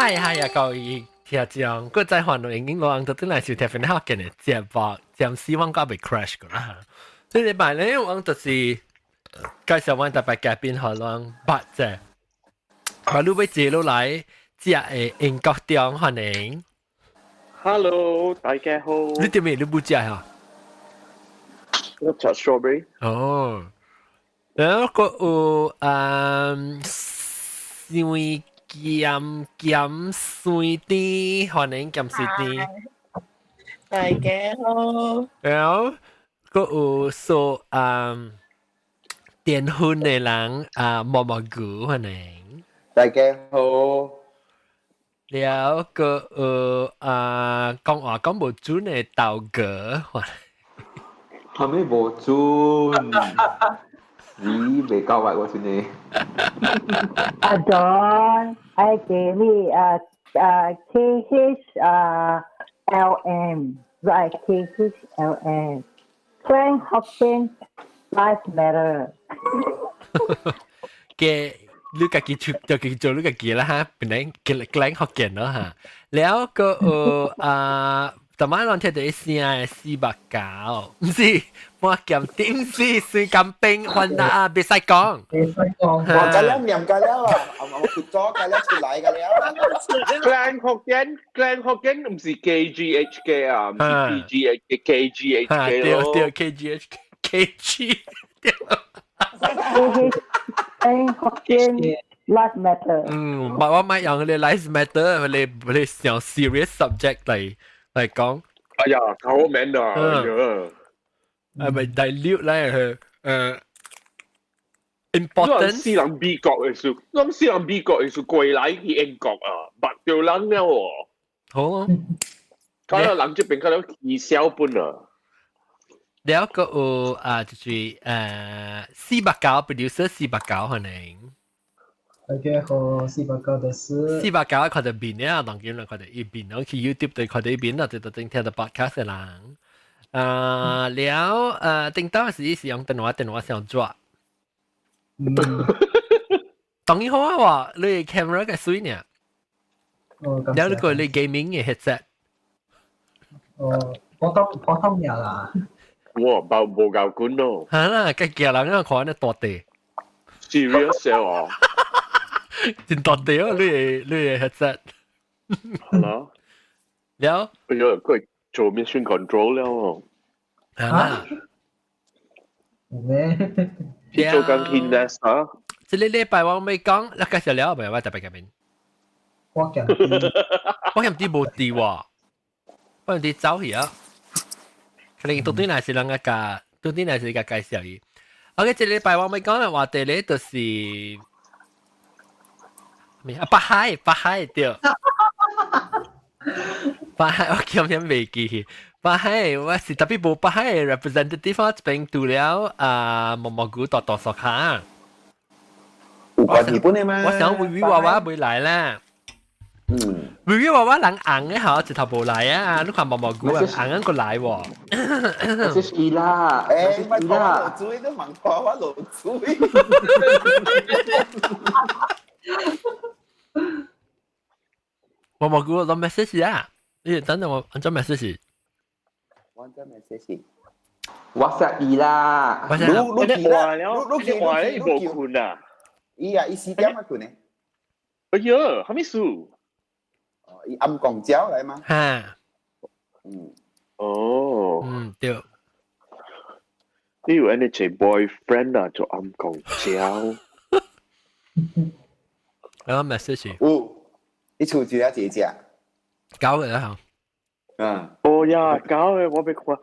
嗨嗨啊，各位聽眾，閣再歡迎我哋轉來收聽分享嘅節目，暫時我閣未 crash 過啦。這禮拜咧，我就是介紹阮特別嘉賓予咱捌者，把你欲接落來，遮的英國中歡迎。 Hello，大家好。你點咩？你無食哈？我食 strawberry。哦，然後閣有酸鹹鹹酸甜，歡迎鹹酸甜。大家好。然後閣有說電婚的人啊，毛毛菇歡迎。大家好。了閣有啊，講話講無準的豆哥，係咪無準？你未夠位我算你。阿 John，愛給你啊啊 K H 啊 L M，right K H L M，Klang Hokkien Life Matter。嘅你家己出就己做你家己啦哈，本來叫 Klang Hokkien 咯哈，了閣有啊。逐擺攏聽到伊聲的四目狗，毋是我鹹點是水甘冰，還啊，袂使講。袂使講。我計了念計了啊，我結咗計了出來計了。 Klang Hokkien，Klang Hokkien 毋是 KGHK 啊，毋是 PGH KGHK 咯。對對，KGH KG 對。 Klang Hokkien Life Matter。嗯，我莫用彼个 Life Matter，彼个上 serious subject 來講。哎呀，好 man 啊！哎呀，係咪 dilute 咧？佢important。死人美國的事，咱死人美國的事過來去英國啊，捌著人了喎。好咯。搞到人這邊搞到起小本啊。了閣有啊，就是四百九 producer 四百九可能。大家好，四百九的是。四百九看著面啊，當然啦，看著伊面，我去 YouTube 對看著伊面啦，就就正聽著 podcast 的人。啊，了頂當時是用電話，電話上抓。當然好啊，話你 camera 較媠呢。哦，了你個你 gaming 的 headset。哦，普通普通爾啦。哇，無無夠管咯。嚇啦，較驚人啊，看你大地。 Serious 哦。真大地哦，你的 headset。係咯。了。哎呦，佢做 mission control 了哦。嚇啦。有咩？做緊 Kinest 啊。這個禮拜我欲講，你介紹了未？我特別嘉賓。我鹹啲，我鹹啲無佇喎，我鹹啲走去啊。可能到底乃是人家教，到底乃是共介紹伊。OK，這禮拜我欲講的話題咧，就是咩啊？北海，北海對。北海我今天袂記去。北海我是特別無北海的 representative 這邊除了啊毛毛菇大大索卡。有關日本的嗎？我想微微娃娃袂來啦。微微娃娃人紅的吼，一頭無來啊！你看毛毛菇啊，紅個來喎。這是伊啦，欸，莫拖我落水，你茫拖我落水。毛毛菇，我 message 啊！你等等我，按怎 message？我怎 message？WhatsApp 伊啦。你你話了，你話咧，伊無睏啊！伊啊，伊4點仔睏呢。哎呀，啥物事？哦，伊暗摃鳥來嗎？哈。哦。嗯，對。你有按呢一 boyfriend 啊，做暗摃鳥。我 message。有，你厝一個一隻。狗的哈。嗯。哦呀，狗的我欲看，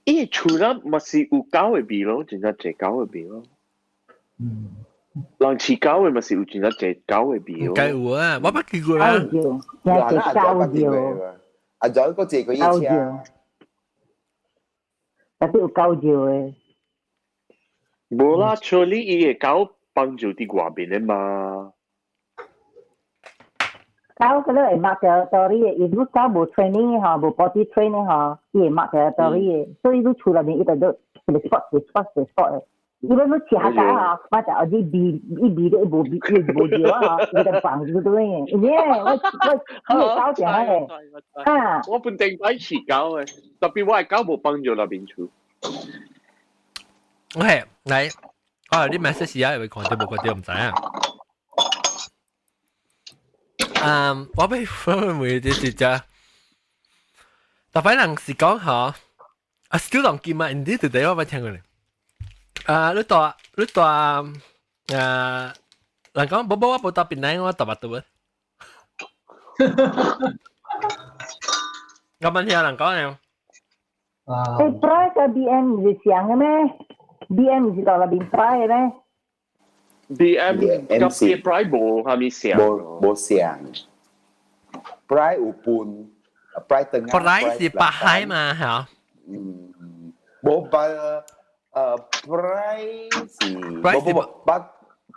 伊厝啦嘛是有狗的味咯，真正濟狗的味咯。人飼狗的嘛是有真正濟狗的味咯。該有啊，我捌見過啊。狗叫，狗叫。阿仔閣坐過一車。特別有狗叫的。無啦，處理伊的狗幫助佇外面的嘛。狗嗰啲會 mark territory 的，伊如狗無 training 的吼，無 body training 的吼，伊會 mark territory 的，所以你厝內面伊就做一個 spot 一個 spot 一個 spot 的。伊要你食下啊，我就伊味伊味都無味，伊無尿啊，伊就放住對嘅。耶，我我搞掂嘅，啊！我本定擺飼狗嘅，特別我係狗無幫助那邊處。 OK，嚟，我有啲 message 啊，會看到無看到唔知啊。嗯，我俾問啲只，特別人是講嗬，啊，still 當見嘛，唔知到底我冇聽過咧。啊，你大啊，人講無無我無搭檳榔，我搭巴肚啊。我問聽人講咧。誒，Prai 甲 BM 是相嘅咩？BM 是到那邊 Prai 嘅咩？BM 甲 Prai 無蝦米相。無無相。Prai 有半，Prai 等啊。Prai 是北海嘛，嚇？嗯，無白。Prai 是，無無無，巴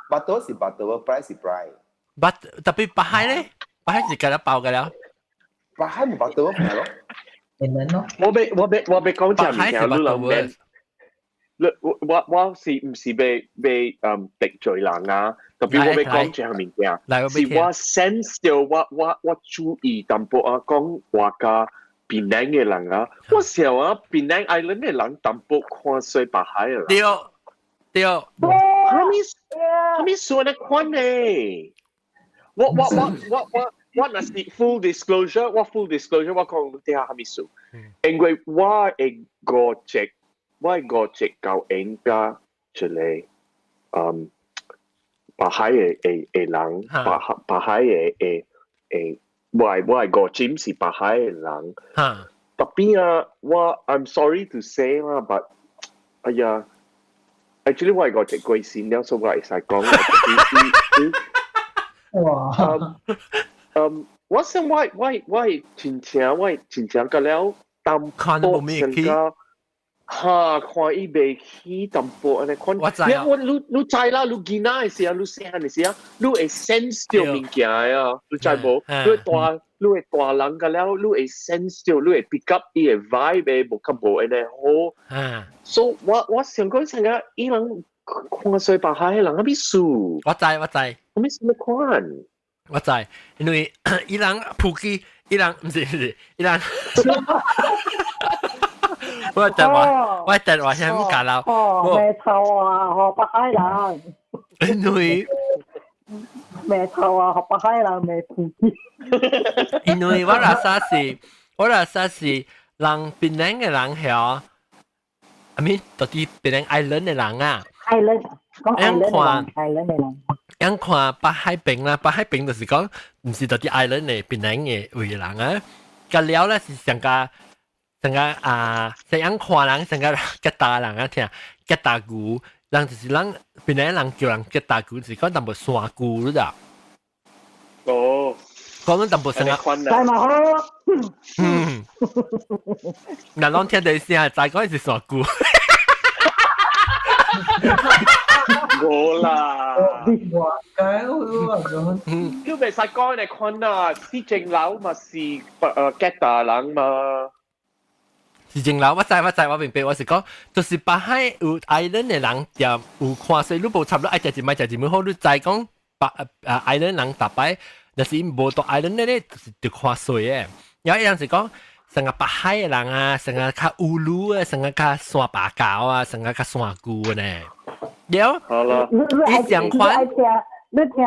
巴多是巴多，Prai 是 Prai。巴特別北海咧，北海是計得爆嘅了。北海無巴多咪咯？明咯。我欲講隻物件，你諗咩？你我是毋是欲得罪人啊？特別我欲講這項物件，是我 sense 到我注意淡薄啊，講話甲檳榔嘅人啊，我想啊，檳榔 island 嘅人淡薄看衰北海嘅人。對對。蝦米說呢款呢？我若是 full disclosure，我 full disclosure，我講你聽下蝦米事。因為我會五隻，我會五隻交應加一個北海的人，北海的，我的五親是北海的人。特別啊，我 I'm sorry to say 啦，but 哎呀，actually 我係五隻過身了，所以我會使講。哇！我想我真正個了淡薄成個哈看伊袂起淡薄按呢款。我知啊。我你知啦，你囡仔的時候，你細漢的時候，你會 sense 到物件啊，你知無？你會大人個了，你會 sense 到，你會 pick up 伊的 vibe 的無較無按呢好。所以我想講成個伊人看衰北海的人啥物事？我知我知。啥物什麼款？我知，因為伊人普及，伊人毋是毋是，伊人，我等我，我等我先唔敢啦。哦，未錯啊，學北海人。因為未錯啊，學北海人未普及。因為我那啥是，我那啥是人檳榔的人曉，I mean 到底檳榔 island 的人啊。 island 講 island 的人，island 的人。樣看北海邊啦，北海邊就是講，毋是到底 island 的檳榔的位人啊。個了咧是上個上個啊，是樣看人上個吉打人啊，聽吉打牛，人就是人檳榔人叫人吉打牛，就是講淡薄山牛你知？哦，講淡薄上個。大馬好。嗯，嗱，攏聽到聲，知講是山牛。無啦，哇！解我講，你袂使講你看啊，四正樓嘛是吉打人嘛。四正樓我知我知我明白，我是講，就是北海有 island 的人，就有看說你無插你愛食一擺食一擺好，你知講北啊 island 人逐擺，若是無到 island 咧，就是就看衰的。有一樣是講，成個北海的人啊，成個較烏魯啊，成個較山巴狗啊，成個較山龜呢。有，好啦，伊上款，你聽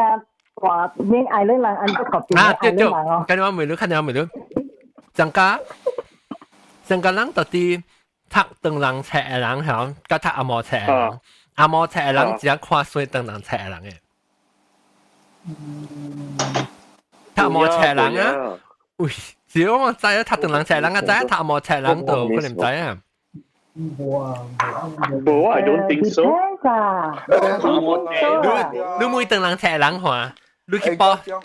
話免 island 人按怎特別啊，對對，人哦。跟我問你，看你我問你，上家上家人到底讀唐人冊的人響，佮讀紅毛冊的人，紅毛冊的人只看衰唐人冊的人的。讀紅毛冊的人啊，喂，只要我知啊，讀唐人冊人啊，知啊，讀紅毛冊人就可能毋知啊。無啊，無啊，I don't think so。你你每唐人冊人看，你去報。有，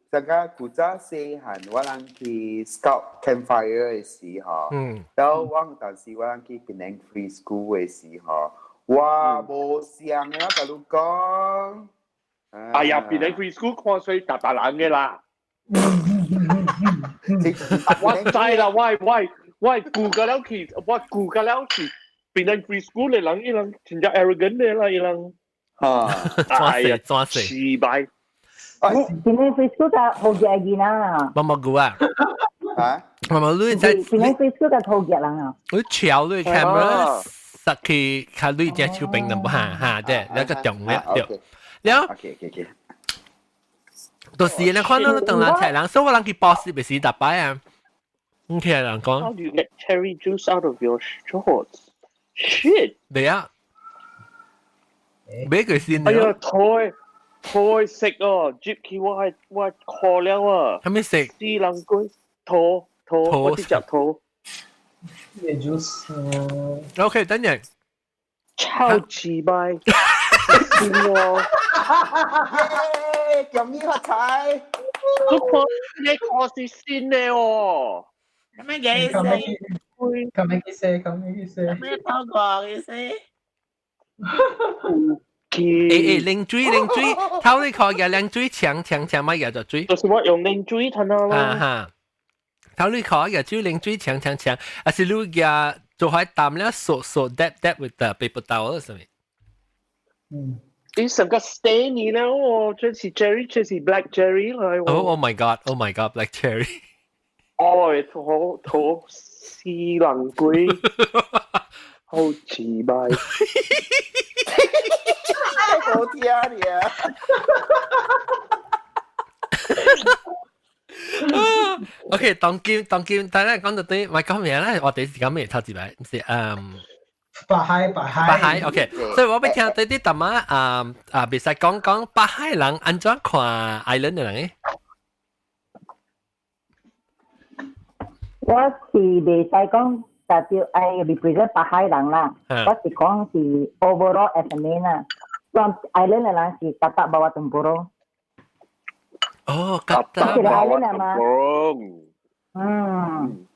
上個古早細漢，我人去 Scout campfire 的時候，然後我當時我人去檳城 Free School 的時候，哇，無相啊，我共你講。哎呀，檳城 Free School 看衰大大人嘅啦。我知啦，我我顧個了去，我顧個了去，檳 free school 嘅人，伊人真正 arrogant 嘅啦，伊人。啊，裝死裝死。失敗。檳 free school 就好嘅囡仔。冇冇估啊？啊？冇冇你在？檳 free school 就好嘅人啊。你敲你 camera 實去看你隻手柄能不哈哈啫，那個重咧對。了。 OK OK OK。就是你看到等人齊人，所以我人去巴士咪是逐擺啊。唔聽人講。 How do you get cherry juice out of your shorts? Shit！對啊。買個先。哎呀，台台食哦，接起我係我渴了啊。係咪食？死人鬼，肚肚我直接肚。咩 juice？ OK，等陣。超級歹。死我！咁呢發財。你看你看是新的哦。咁咩意思？咁咩意思？咁咩意思？咩透過意思？誒誒，冷水冷水，頭你看嘅冷水搶搶搶乜嘢就水。就是我用冷水吞啊啦。啊哈，頭你看嘅水冷水搶搶搶，還是你嘅做開淡了，索索 dab dab with the paper towel 什麼？嗯。你成個 stain 你了哦，這是 cherry，這是 black cherry 來。 Oh my god！Oh my god！Black cherry。哦，土土死人鬼，好奇怪。好聽你啊！ OK，當今當今，大家講到對，咪講咩咧？我哋時間未頭一擺，唔是嗯。北海北海北海 OK，所以我欲聽對啲淡仔啊啊，袂使講講北海人按怎看 island 的人誒？我是袂使講代表愛 represent 北海人啦，我是講是 overall as a man 啦。講 island 的人是 katak bawah tempurung。哦，katak bawah tempurung。嗯，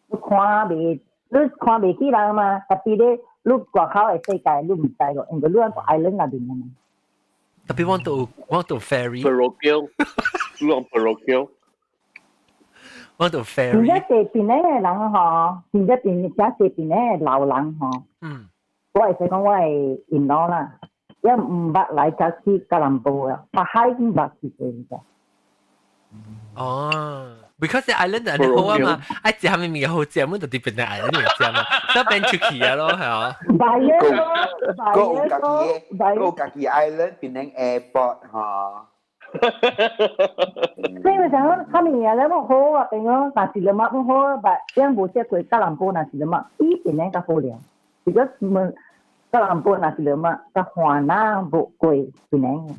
你看袂？你看袂起人嘛？特別咧，你外口的世界你毋知咯，因為你喺 island 內面嘛。特別我到我到 ferry。 Parochial，你講 parochial。我到 ferry。而家這邊的人吼，而家邊遮這邊的老人吼。嗯。我會使講我的因老啦，也毋捌來遮去吉隆坡啊，北海毋捌去過者。哦。Because the island 係好啊嘛，愛食啥物物好食，阮就佇檳城 island 食嘛，所以變出去啊咯，係啊。個有家己的，個有家己 island 檳城 airport 哈。所以咪就講，啥物嘢咧，冇好啊，變講nasi lemak 冇好，但係無食過吉隆坡nasi lemak，比檳城較好了。如果問吉隆坡nasi lemak，較華南無過檳城。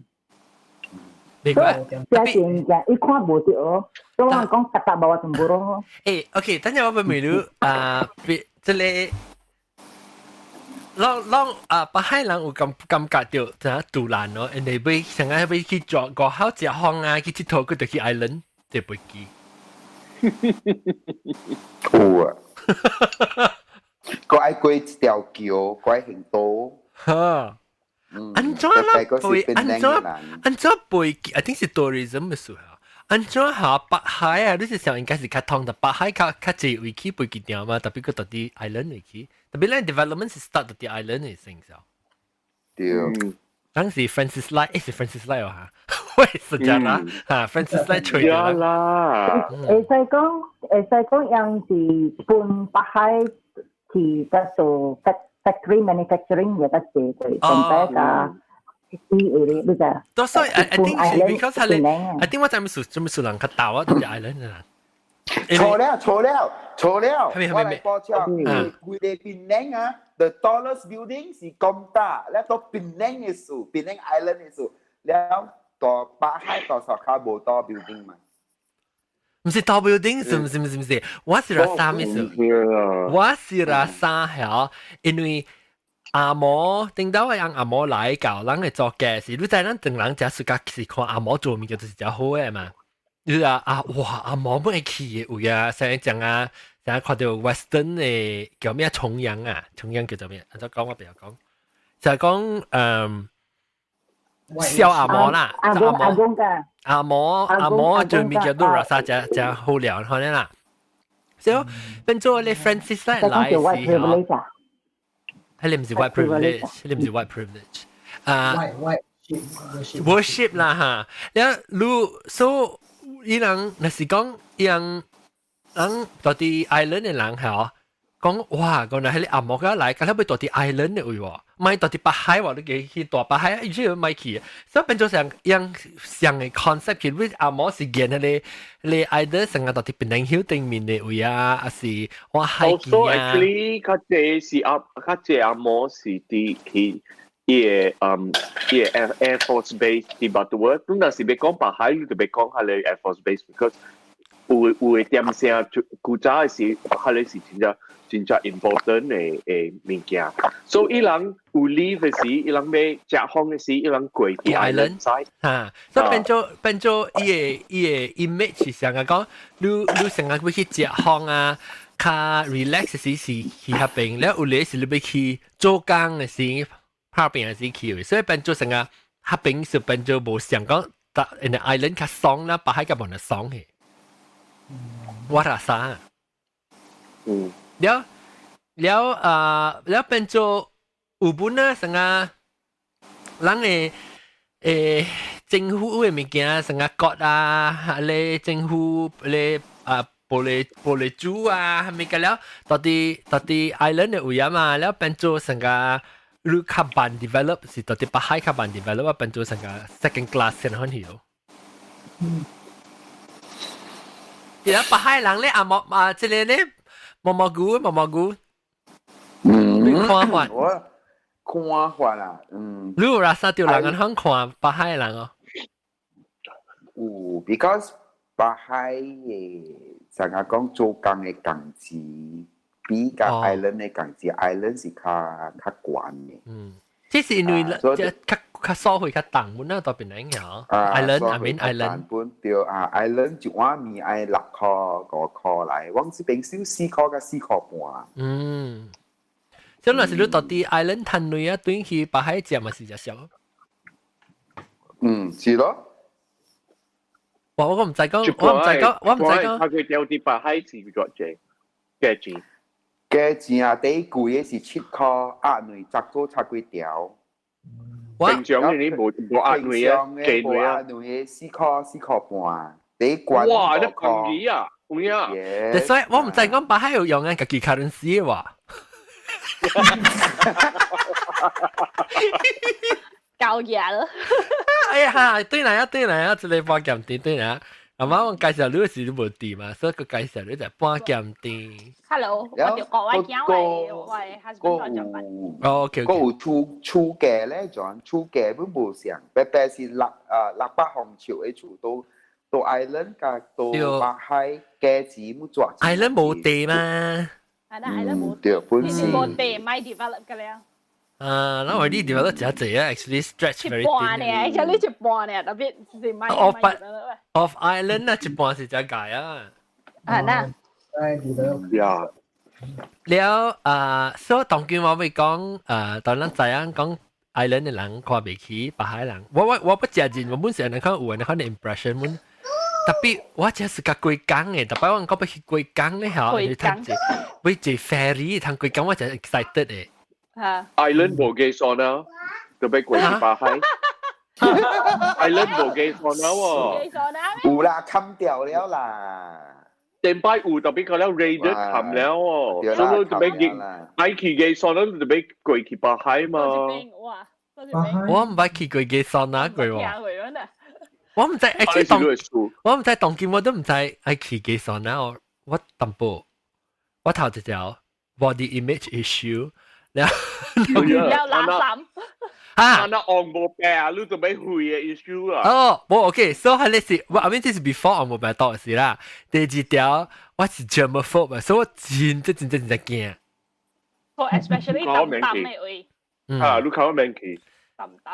明白。這件件伊看無著哦，所以我講 katak bawah tempurung。誒，OK，等陣我問你啊，別這個，攏攏啊，北海人有感感覺到怎樣獨蘭咯？人哋欲想愛欲去做外口食風啊，去𨑨迌，佢就去 island 坐飛機。有啊，閣愛過一條橋，閣愛行道。哈。按怎啦？飛按怎按怎飛機？I think 是 tourism 的事啊。按怎下北海啊？你是想應該是較通的，北海較較濟位去飛機場嘛？特別閣到佇 island 位去，特別咱 development 是 start 到佇 island 的先時。對。當時 Francis Lai，欸是 Francis Lai 哦嚇，喂，實在啦嚇，Francis Lai 吹的啦。會使講，會使講，樣是分北海去得做 factory manufacturing 也得濟過，上擺加啲嘢你知？多數 I think because 係你，I think 我知咩事，做咩事人較鬥啊，就是 island 啊。錯了錯了錯了，我來補充，規個檳城啊，the tallest building 是 Komtar，了到檳城的數，檳城 island 的數，了到北海多數較無多 building 嘛。毋是大 building，是毋是毋是毋是，我是來啥意思？我是來啥曉？因為阿摩頂到個人阿摩來教人會做家事，你知咱唐人食暑假是看阿摩做物件就是誠好的嘛。你啊啊哇阿摩欲去的位啊，成日講啊，成日看著 Western 的叫咩重陽啊，重陽叫做咩？按怎講我不曉講，就係講嗯。笑阿摩啦，阿公阿公㗎，阿摩阿摩做物件都拉薩誠誠好料，可能啦。所以變做你 Francis 來來時候，彼個毋是 white privilege，彼個毋是 white privilege。啊，white worship 啦哈，了你 so 伊人若是講伊人人蹛佇 island 的人嚇，講哇，講若彼個紅毛仔來，敢若欲蹛佇 island 的位喎，莫蹛佇北海喎，你記去大北海，伊就莫去，所以變做上樣上的 concept 其實紅毛是見彼個你 either 成個蹛佇檳城頂面的位啊，抑是我海邊啊。 Also actually 較濟是阿較濟紅毛是佇去。伊個伊個 Air Force Base 佇 Butterworth，你若是欲講北海，你就欲講彼個 Air Force Base，because 有有的點聲，古早的時，彼個是真正真正 important 的的物件。所以伊人有 leave 的時，伊人欲食風的時，伊人過去 island side。嚇，所以變做變做伊个伊个 image 是上個講，你你成日欲去食風啊，較 relax 時是去彼邊，了有咧是你欲去做工的時。拍邊係時去，所以變做成個彼邊是變做無想講，但人哋 island 較爽啦，北海較無那爽嘅。我話啥？了了啊，了變做有本啊，成個人的政府的物件，成個國啊，咧政府咧啊。玻璃玻璃珠啊，係咪個了？蹛佇蹛佇 island 的位啊嘛，了變做成個。你較慢 develop 是蹛佇北海較慢 develop 啊，變做成個 second class 先款去哦。而家北海人咧啊毛啊，這個咧毛毛菇毛毛菇，你看法？我看法啦，嗯。你有拉薩掉人按看北海人哦？有，because 北海的，成日講做工的工資。比較 island 的工資，island 是較較懸的。嗯，這是因為這較較所費較重，本啊蹛邊影響。Island I mean island 本對啊，island 一碗麵愛6箍5箍來，阮這邊收4箍佮4箍半。嗯，這若是你蹛佇 island 趁鐳啊，轉去北海食嘛是誠俗。嗯，是咯。哇！我毋知講，我毋知講，我毋知講。他佢掉佇北海是偌濟？幾錢？價錢啊，第一貴的是7箍，鴨卵十個差幾條。平常的你無無鴨卵啊，雞卵啊，鴨卵4箍4箍半，第一貴。哇！你咁貴啊，有影？所以我毋知講北海有用緊家己 currency 的話。夠嘢咯！哎呀，對來啊，對來啊，這個半鹹甜對來啊。阿媽我介紹你時都無佇嘛，所以佢介紹你就半鹹甜。 Hello，我就講我驚我我 husband 做飯。哦，OK。閣有厝厝價咧，就厝價本無相，白白是六啊600方尺的厝，蹛蹛 island 佮蹛北海價錢毋做。 Island 無地嘛？係啦，island 無對，本是無地，莫 develop 個了。啊，那我啲 develop 真濟啊，actually stretch very 一半呢，actually 一半呢，特別是莫 Of of island 啊，一半是真解啊。啊，那。哎，develop。呀。了啊，所以當今我會講，當咱知影講 island 的人看袂起北海人，我我我不承認，我本身人看有人看 impression 本。特別我這是較過工的，特別我講欲去過工咧嚇，你通坐，欲坐 ferry 通過工，我真 excited 的。嚇！Island 無機線啊，就欲過去北海。Island 無機線啊喎。有啦，冚掉了啦。頂擺有特別佢了 raided 冚了喎，所以就欲愛去機線啦，就欲過去北海嘛。我毋捌去過基索那過喎。我毋知，actually 當我毋知當今我都毋知愛去基索那，我我淡薄，我頭一條 body image issue，了了垃圾。啊！那紅毛病啊，你就欲肥的 issue 啊。哦，無 OK，所以彼個是我 I mean 這是 before 紅毛病到時啦。第二條我是 germaphobe，所以我真真真真真驚。哦，especially 淡淡的位。啊，你靠免去。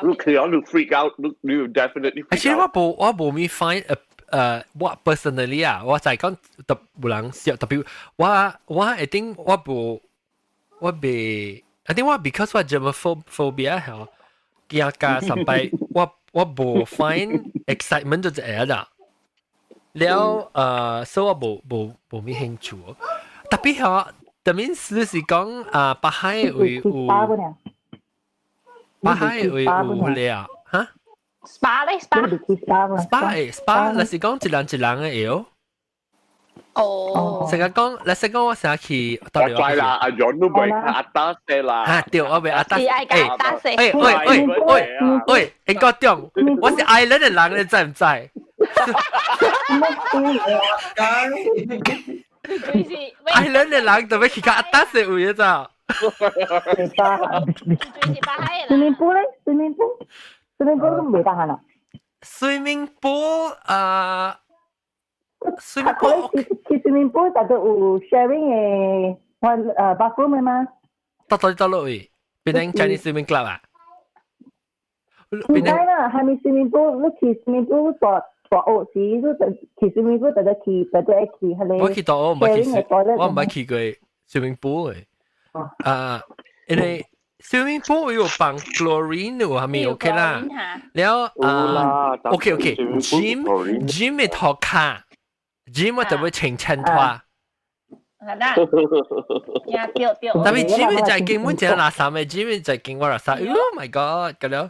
你去啊，你 freak out，你你 definitely。 Actually 我無我無咪 find 我 personally 啊，我就係講特無人笑，特別我我一定我無我袂，I think 我 because 我 germophobia 係驚甲上擺，我我無 find excitement 就這啦。了所以我無無無咩興趣。特別係特別是是講啊，北海會有，北海會有了嚇。 SPA 咧 SPA SPA SPA，若是講一人一人的會。哦，成日講，若是講我成日去，我知啦，阿勇都袂阿達西啦。嚇對，我袂阿達。係阿達西。欸喂喂喂喂，應該中，我是 island 的人，你知唔知？island 的人特別去較阿達西位咋？ swimming pool 咧，swimming pool，swimming pool 都未得閒啦。 swimming pool 啊，swimming pool 去 swimming pool 就有 sharing 嘅我bathroom 嘅嘛。到到到落位，變成 Chinese swimming club 啊？唔知啦，係咪 swimming pool？你去 swimming pool 大大學時，你就去 swimming pool，就去，就去迄個。我去大學唔捌去，我唔捌去過 swimming pool 嘅。啊，因為 swimming pool 有放 chlorine 有係咪 OK 啦？了啊，OK OK，gym gym 嘅塗跤，gym 我就會清清拖。係啦，呀對對。特別 gym 就係根本就係垃圾嘅，gym 就係經我垃圾。Oh my god！咁樣。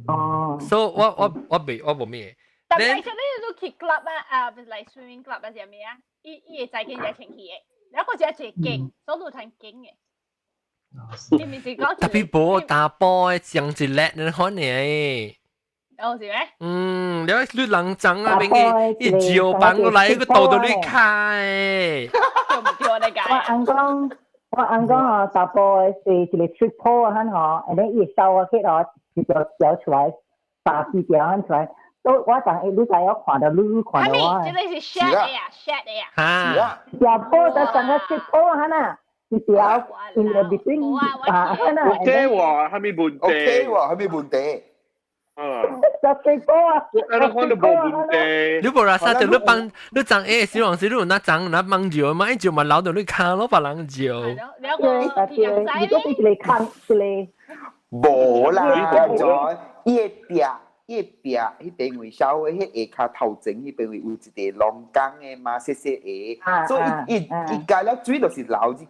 哦。所以我我我未我冇咩。特別係你都去 club 啊，啊，唔係嚟 swimming club 啊，係咩啊？伊伊會在見只清氣嘅，然後個只一間，所以太勁嘅。你唔是講特別無打波嘅上一叻，你看你。哦，是咩？嗯，你你人髒啊，邊個一招放落來，個倒到你開。對唔對我嚟我按講，我按講哦，查埔的是一個 strip pole 啊，吼，然後伊收啊去哦，一條條出來，三四條出來。都我當你知我看到你看到我。這個是 shed 的呀，shed 的呀。嚇！條坡就成個 strip pole 啊，呐，一條 in the between 啊，呐。 OK 喎，係咪問題？OK 喎，係咪問題？嗯，就最高啊！我看到無問題。你無啦，啥就你幫你長誒，小黃是你有那長那幫招嘛？伊招嘛留到你跤咯，別人招。對，對，如果是一個空一個。無啦，就伊個壁，伊個壁，彼邊位稍微彼下跤頭前彼邊位有一個龍崗的嘛，細細個，所以伊伊加了水就是流入去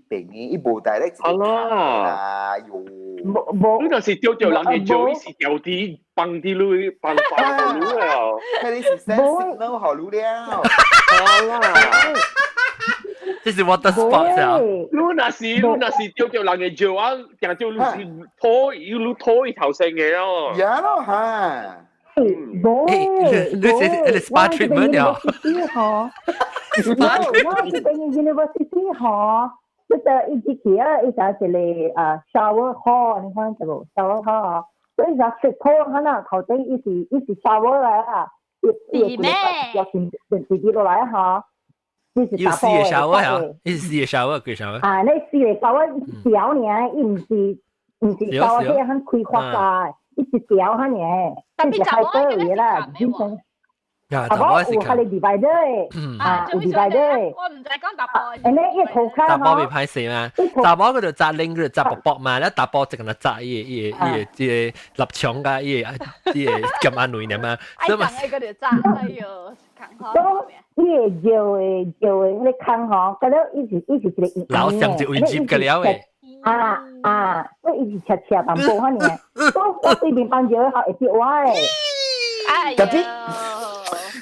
彼邊的，伊無帶咧一個啦，喲。無無，你就是釣著人嘅招，伊是釣啲放啲鐳，放放鐳啊！彼個是 send signal 予你了。好啦，這是 water sport 啊！你若是釣著人嘅招啊，定著你是拖，你拖伊頭先嘅哦。呀咯哈！無，你是你 spa treatment 了。 spa treatment。我是等於 university 嗬。這個一進去啊，伊就一個啊 shower hall，你看這個 shower hall，所以就食湯可能頭頂伊是伊是 shower 來啊，伊伊咩？要先直接落來哈，伊是要四個 shower 啊，伊是四個 shower 幾 shower？啊，你四個 shower 一條爾，伊毋是毋是 shower 迄個很開發㗎，伊一條爾，伊是開多嘅啦，基本。啊，查某有較個 divider 的，啊，有 divider 的。我毋知講查埔。安呢伊塗跤查埔袂歹勢嘛，查某佢就紮拎，佢就紮薄薄嘛，咧查埔就共佢紮伊個伊個伊個這個立場甲伊個伊個鹹安類爾嘛。所以嘛，佢就紮，哎喲，空吼。伊個尿的尿的彼個空吼，甲了伊是伊是一個老上一位接個了的。啊啊，所以伊是斜斜淡薄遐爾，我我對面放尿的會跌我的。哎特別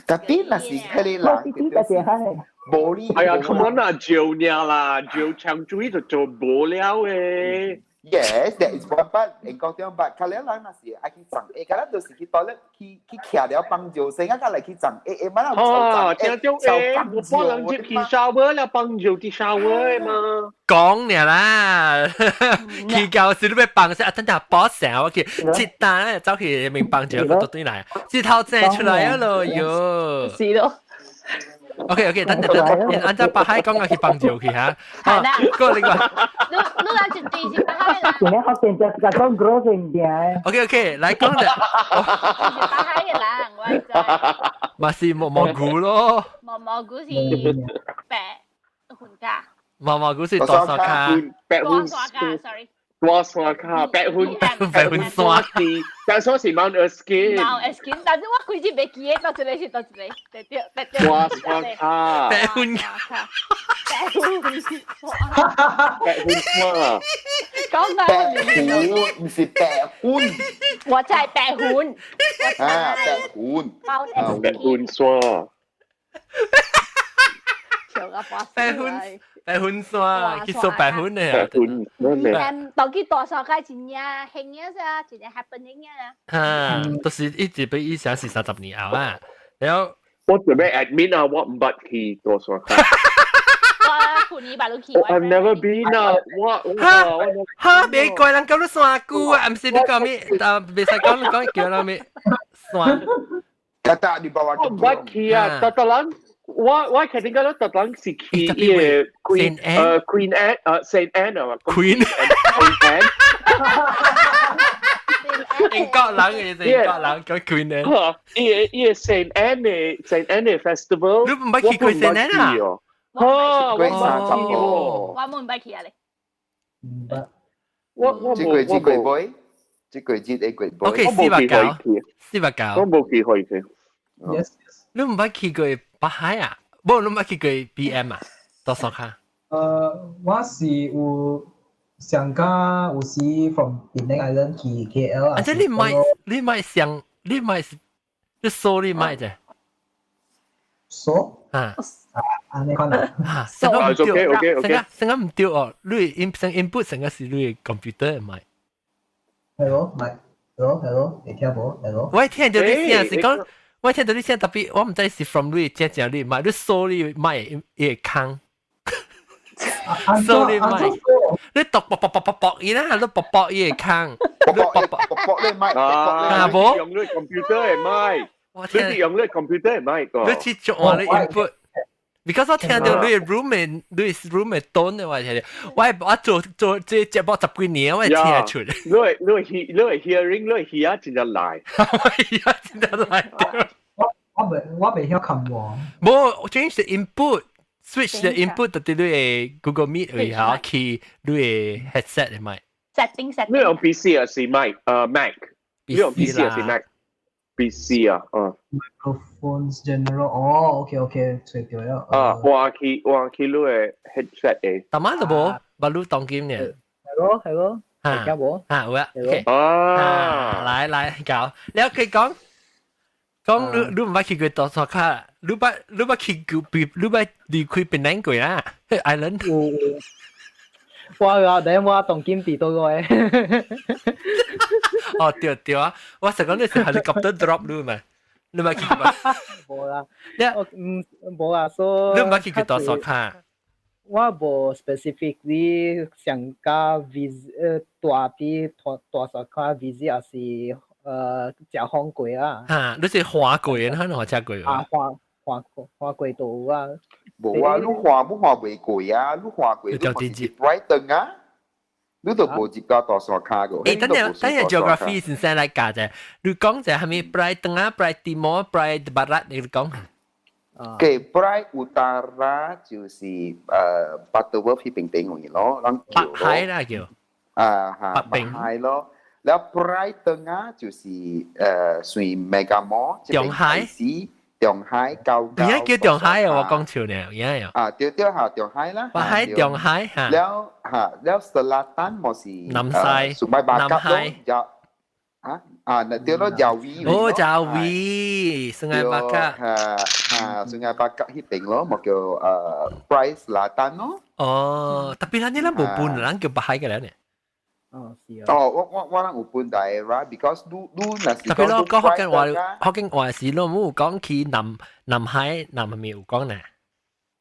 特別若是彼個人，無你。哎呀，come on 啊，照爾啦，照長水就做無了的。 Yes, that is one part. 會講點捌，較了人若是愛去送，會較咱就是去 toilet 去去徛了放尿，先啊，較來去送，會會嘛人哦，聽到會，我幫人接去 shower 了，放尿佇 shower 嘛。講爾啦，去到時你欲放先，啊等下補成我去，一單走去面放尿，佢倒轉來，日頭正出來啊咯喲。是咯。 OK OK，等等等，按照北海講啊去放尿去嚇。好，過另外。你你來一對是北海人。今日學成就就講 gross 物件。 OK OK，來講者。是北海的人，我知。嘛是毛毛菇咯。毛毛菇是白雲咖。毛毛菇是大沙跤。白雲咖，sorry。大山跤，白雲白雲山是，白山是 Mount Erskine。 Mount Erskine，但是我規日袂記得，佗一个是佗一個，對對對對。大山跤，白雲白雲山，白雲山。講白雲毋是白雲。我知白雲。啊，白雲。白雲山。白雲白雲山，去掃白雲的。白雲，嗯，當去大山跤真正興嘅啥，一個 happening 啊。啊，都是一直比以前是30年後啊。然後我準備 admit 啊，我毋捌去大山跤。我舊年捌去。 I've never been 啊，我哈哈，袂怪人講你山久啊，毋是你講咩？啊，袂使講你講叫人咩山。 Kata di bawah 我毋捌去啊，逐逐人。我決定講特登是去伊個 Queen Queen Anne Saint Anne 啊 Queen Queen Anne 英國人嘅英國人叫 Queen Anne。伊個 Saint Anne 嘅 Saint Anne 嘅 festival，你毋捌去過 Saint Anne 啊？哦，我三十個。我冇毋捌去啊咧。毋捌。我這個這個杯，這個節的個杯。 OK，489，489。我無機會去。 Yes。你毋捌去過北海啊？無，你毋捌去過 BM 啊？大山跤。我是有上加有時 from Penang Island 去 KL 啊。啊，這你買你買上你買你掃你買啫？掃啊啊，你看啊。啊，成個毋對， OK OK 成個成個毋對哦。你 in 成 input 成個是你 computer 買。 Hello，咪 Hello Hello，你聽無？Hello。我聽到你聲是講。我聽到你聲特別，我毋知是 from 你正正你買，你掃你買伊會空。掃你買，你讀卜卜卜卜卜伊啦，你卜卜伊會空。卜卜卜卜你買，啊，無用你 computer 會買，你用你 computer 會買個。你去做我你 input。because 我聽到你 room 你 room 的 tone 的話，聽我我做做這節目十幾年，我會聽得出。你會 hearing，你會耳真正來，我耳真正來。我袂曉撳喎。無，change the input，switch the input 到你的 Google Meet 位下去你的 headset 的咪。 setting setting。你用 PC 還是 Mac？Mac。你用 PC 還是 Mac？PC 啊，嗯。 Microphones general，哦，OK OK，揣著了。啊，換去你的 headset 的。大媽都無，捌你當今呢？係咯係咯，嚇，聽無？嚇有啊，OK。啊，來來搞，了佢講。講你你毋捌去過大山跤，你捌去過，你捌離開檳城過啊？Island。有。我啊，等我當今佇佗個？哦對對啊，我實講你是 helicopter drop 你嘛？你捌去過？無啦，我毋無啊，所你毋捌去過大山跤？我無 specifically 上加 visit 大啲大大山跤 visit 也是食風過啊。嚇，你是滑過的，你滑車過？啊，滑滑滑過都有啊。無啊，你滑無滑袂過啊？你滑過你嘛是 Brighton 啊？你都無入到大山跤個。欸，等下等下 geography 先生來教者，你講者係咪 Prai Tengah、Prai Timur、Prai Barat？你講。嘅 Prai Utara 就是Butterworth 彼邊頂位咯，咱北海啦叫。啊哈，北海咯。了 Prai Tengah 就是算 Mega Mall。中海。中海高而家叫中海啊！我講笑呢，而家有。啊，對對嚇，中海啦。北海中海嚇。了嚇，了 Selatan 莫是南西。 Sungai 南海。啊啊，那對咯，Jawi。哦，Jawi，Sungai Bakap。嚇嚇，Sungai Bakap 彼邊咯，莫叫Prai Selatan 咯。哦，tapi 咱呢咱無分，咱叫北海嘅啦呢。哦，是啊。哦，我人有分 daerah，because 你你若是特別咯，講福建話，福建話是咯，冇講去南南海南面有講呢。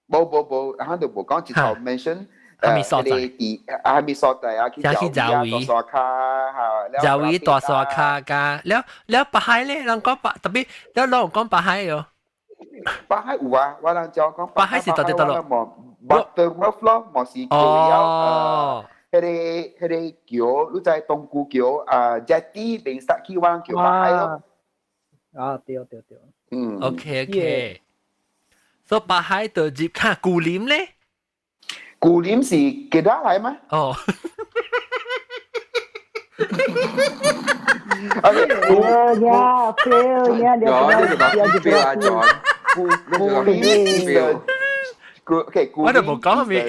無無無，咱就無講一頭 mention。蝦米所在？蝦米所在啊？去爪夷，大山跤嚇，爪夷大山跤加了了北海咧，人講北特別了老講北海喲。北海有啊，我人就講北海是佗佗佗咯。 Butterworth 咯，莫是叫哦。彼個橋，你知東姑橋啊，jetty 邊塞去我人叫北海咯。啊，對對對。嗯。 OK OK。所以北海就入看古林咧。古林是吉打來嗎？哦。哦呀，fail 呀，你就 fail 啊，John。 Fail。 Okay，我就冇講咩。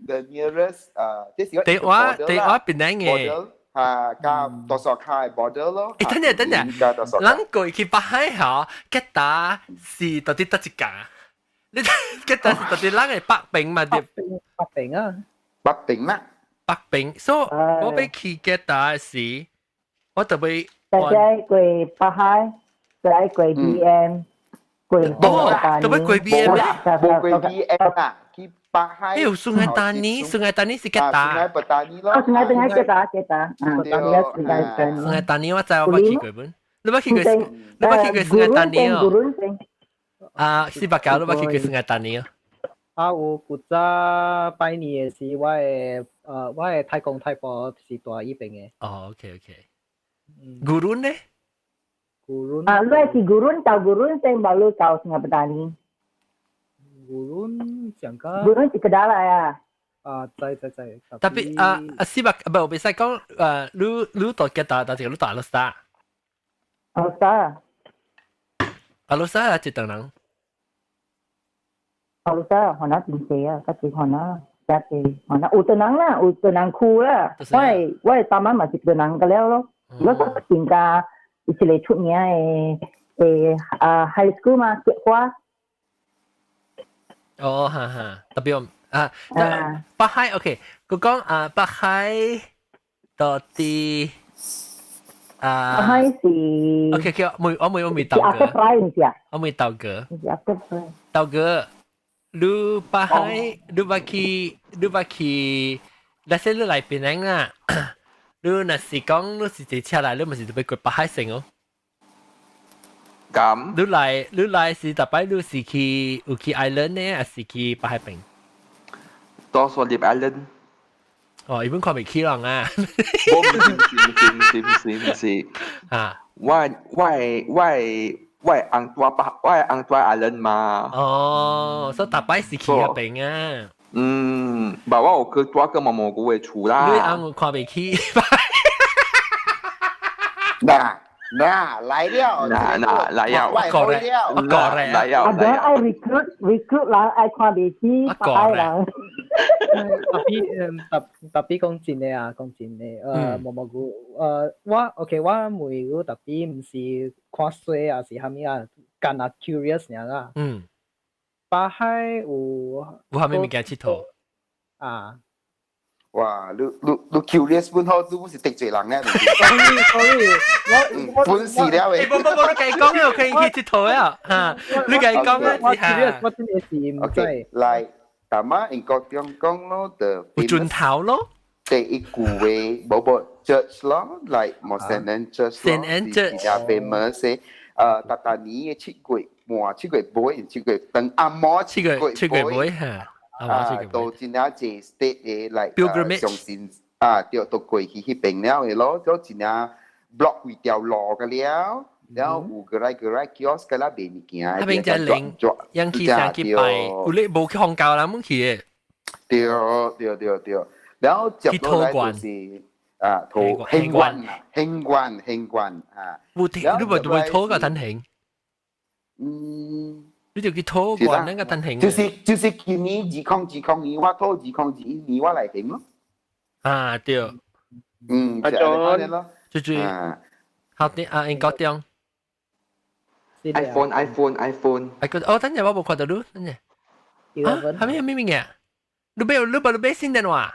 The nearest 啊，即是地話地話邊兩嘅？嚇，加多數卡 border 咯。誒，等陣等陣，咱過去北海吼，吉打是到底得一間？你吉打是到底咱嘅北邊嘛？北邊啊，北邊啦，北邊。所以我欲去吉打時，我特別。大家過北海，再過 BM，過哦，特別過 BM 啦，無過 BM 啊。北海。有 Sungai Tani，Sungai Tani 是吉打。 Sungai Petani 咯。哦，Sungai Tani 吉打吉打，啊，Sungai Petani。 Sungai Tani 我知我捌去過本，你捌去過？你捌去過 Sungai Tani 哦？啊，四百九你捌去過 Sungai Tani 哦？啊，有古早拜年的時，我的太公太婆是住伊邊的。哦，OK OK。Gurun 呢？ Gurun。啊，你是 Gurun 到 Gurun 先，baru 到 Sungai Petani。 Gurun 上個。 Gurun 是吉打來啊。啊，知知知。特別啊啊，四百唔係我袂使講誒，你到吉打，但是你到 Alor Star。 Alor Star。 Alor Star 係一等人。 Alor Star 可能真濟啊，較濟可能較濟可能有等人啦，有等人區啦。我的爸媽嘛是等人個了咯。我說更加一個出名的啊 high school 嘛，結花。哦，哈哈，特別啊，北海 OK，佢講啊，北海到底啊，北海是 OK OK，我未豆哥，我未豆哥，豆哥，你北海，你捌去，你捌去，那些你來檳城啦，你若是講你是坐車來，你咪是特別過北海城哦。咁，你來是逐擺你是去有去 island 呢，還是去北海邊？多數入 island。哦，伊本看袂起人啊！我唔是唔是唔是唔是唔是啊！我翁住 island 嘛。哦，所以逐擺是去彼邊啊。嗯，無我有去住個毛毛菇的厝啦。你翁看袂起？嗱。嗱，來了，嗱嗱來了，我過來了，我過來來了，啊，愛 recruit recruit 人愛看袂起北海人。特別講真的啊，講真的，毛毛菇，我 OK，我問你特別毋是看衰啊，是啥物啊，干焦 curious 爾啦。北海有有啥物物件𨑨迌？啊。哇！你 curious 本好，你是得罪人咧。 Sorry sorry，我本事了喂。無無無，你繼講啊，可以去𨑨迌啊，嚇！你繼講啊，我 curious，我真的是毋知。來，大媽英國中講咯，的有磚頭咯。第一句話，無無 church 咯，like 莫 Saint Anne Church 咯，Saint Anne Church 比較 famous 的。達達年的七月半，七月尾，七月等阿摩七月尾嚇。啊，都真正濟 state 的來相信啊，對，都過去彼邊了的咯，都真正 block 規條路個了，然後有過來過來 kiosk 個啦賣物件，彼邊只靈，人去上去拜，有你無去宗教人們去的。對對對對，然後接落來就是啊，土興關興關興關啊，無聽，你無無土個等興。嗯。你就去土關那個等興。就是今年2020年，我討2021年我來行咯。啊對。嗯，就係咯。就好啲啊，應該點？iPhone iPhone iPhone。哎個哦，等陣我無看到你，等陣。啊，係咩咩物件？你買新電話？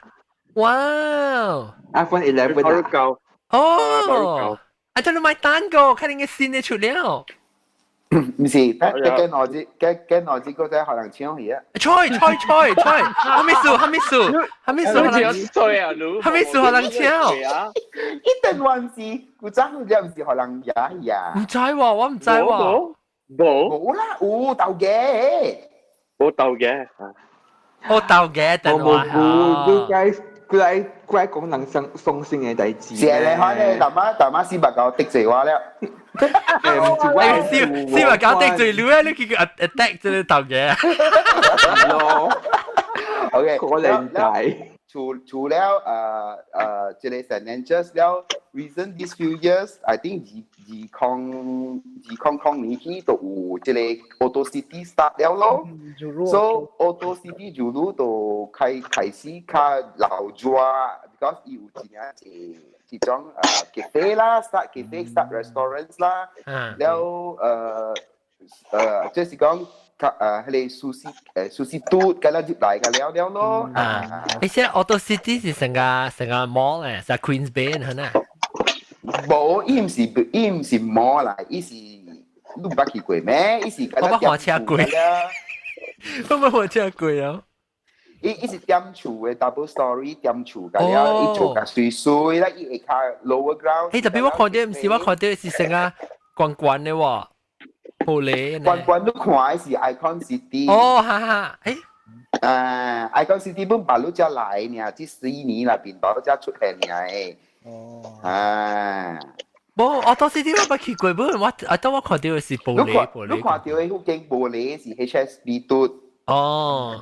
哇！iPhone 11啊！哦，啊，這你買單個，看你個新的出了。毋是，計計內子，計計內子嗰隻可能搶去啊！吹吹吹吹，蝦米數蝦米數蝦米數，吹啊！蝦米數可能搶？一定還是古早唔知唔是可能也呀？毋知喎，我毋知喎。無無啦，有鬥嘅，無鬥嘅，我鬥嘅，等我。無無，佢該講人相相信的代誌。是咧，可能大媽大媽四百九得罪我了。唔是我四百九得罪你啊！你叫佢 attack 這個頭嘅。咯，OK，可能大。除了這個 Saint Andrews 了，recent these few years，I think 2000年起就有這個 Auto City start 了咯。So Auto City 就就開始較老熱，because 伊有真正濟這種cafe 啦，start cafe，start restaurants 啦，了就是講。迄個壽司嘟，咁樣入來個了了咯。啊，而且 Auto City 是成個 mall 咧，是 Queens Bay 係咪？無，伊毋是 mall 啦，伊是你捌去過咩？伊是我捌火車過，我捌火車過啊。伊是踮厝的 double story 踮厝個了，伊做較媠媠啦，伊會較 lower ground。誒，特別我看到毋是我看到是成個懸懸的喎。玻璃。懸懸你看的是 Icon City。哦，哈哈，誒。啊，Icon City 本白鹿才來呢，這4年啦，變白鹿才出現呢。哦。啊。無，我當時啲我捌去過，不過我啊，當我看到的是玻璃玻璃。你看到的嗰間玻璃是 HSB 嘟。哦。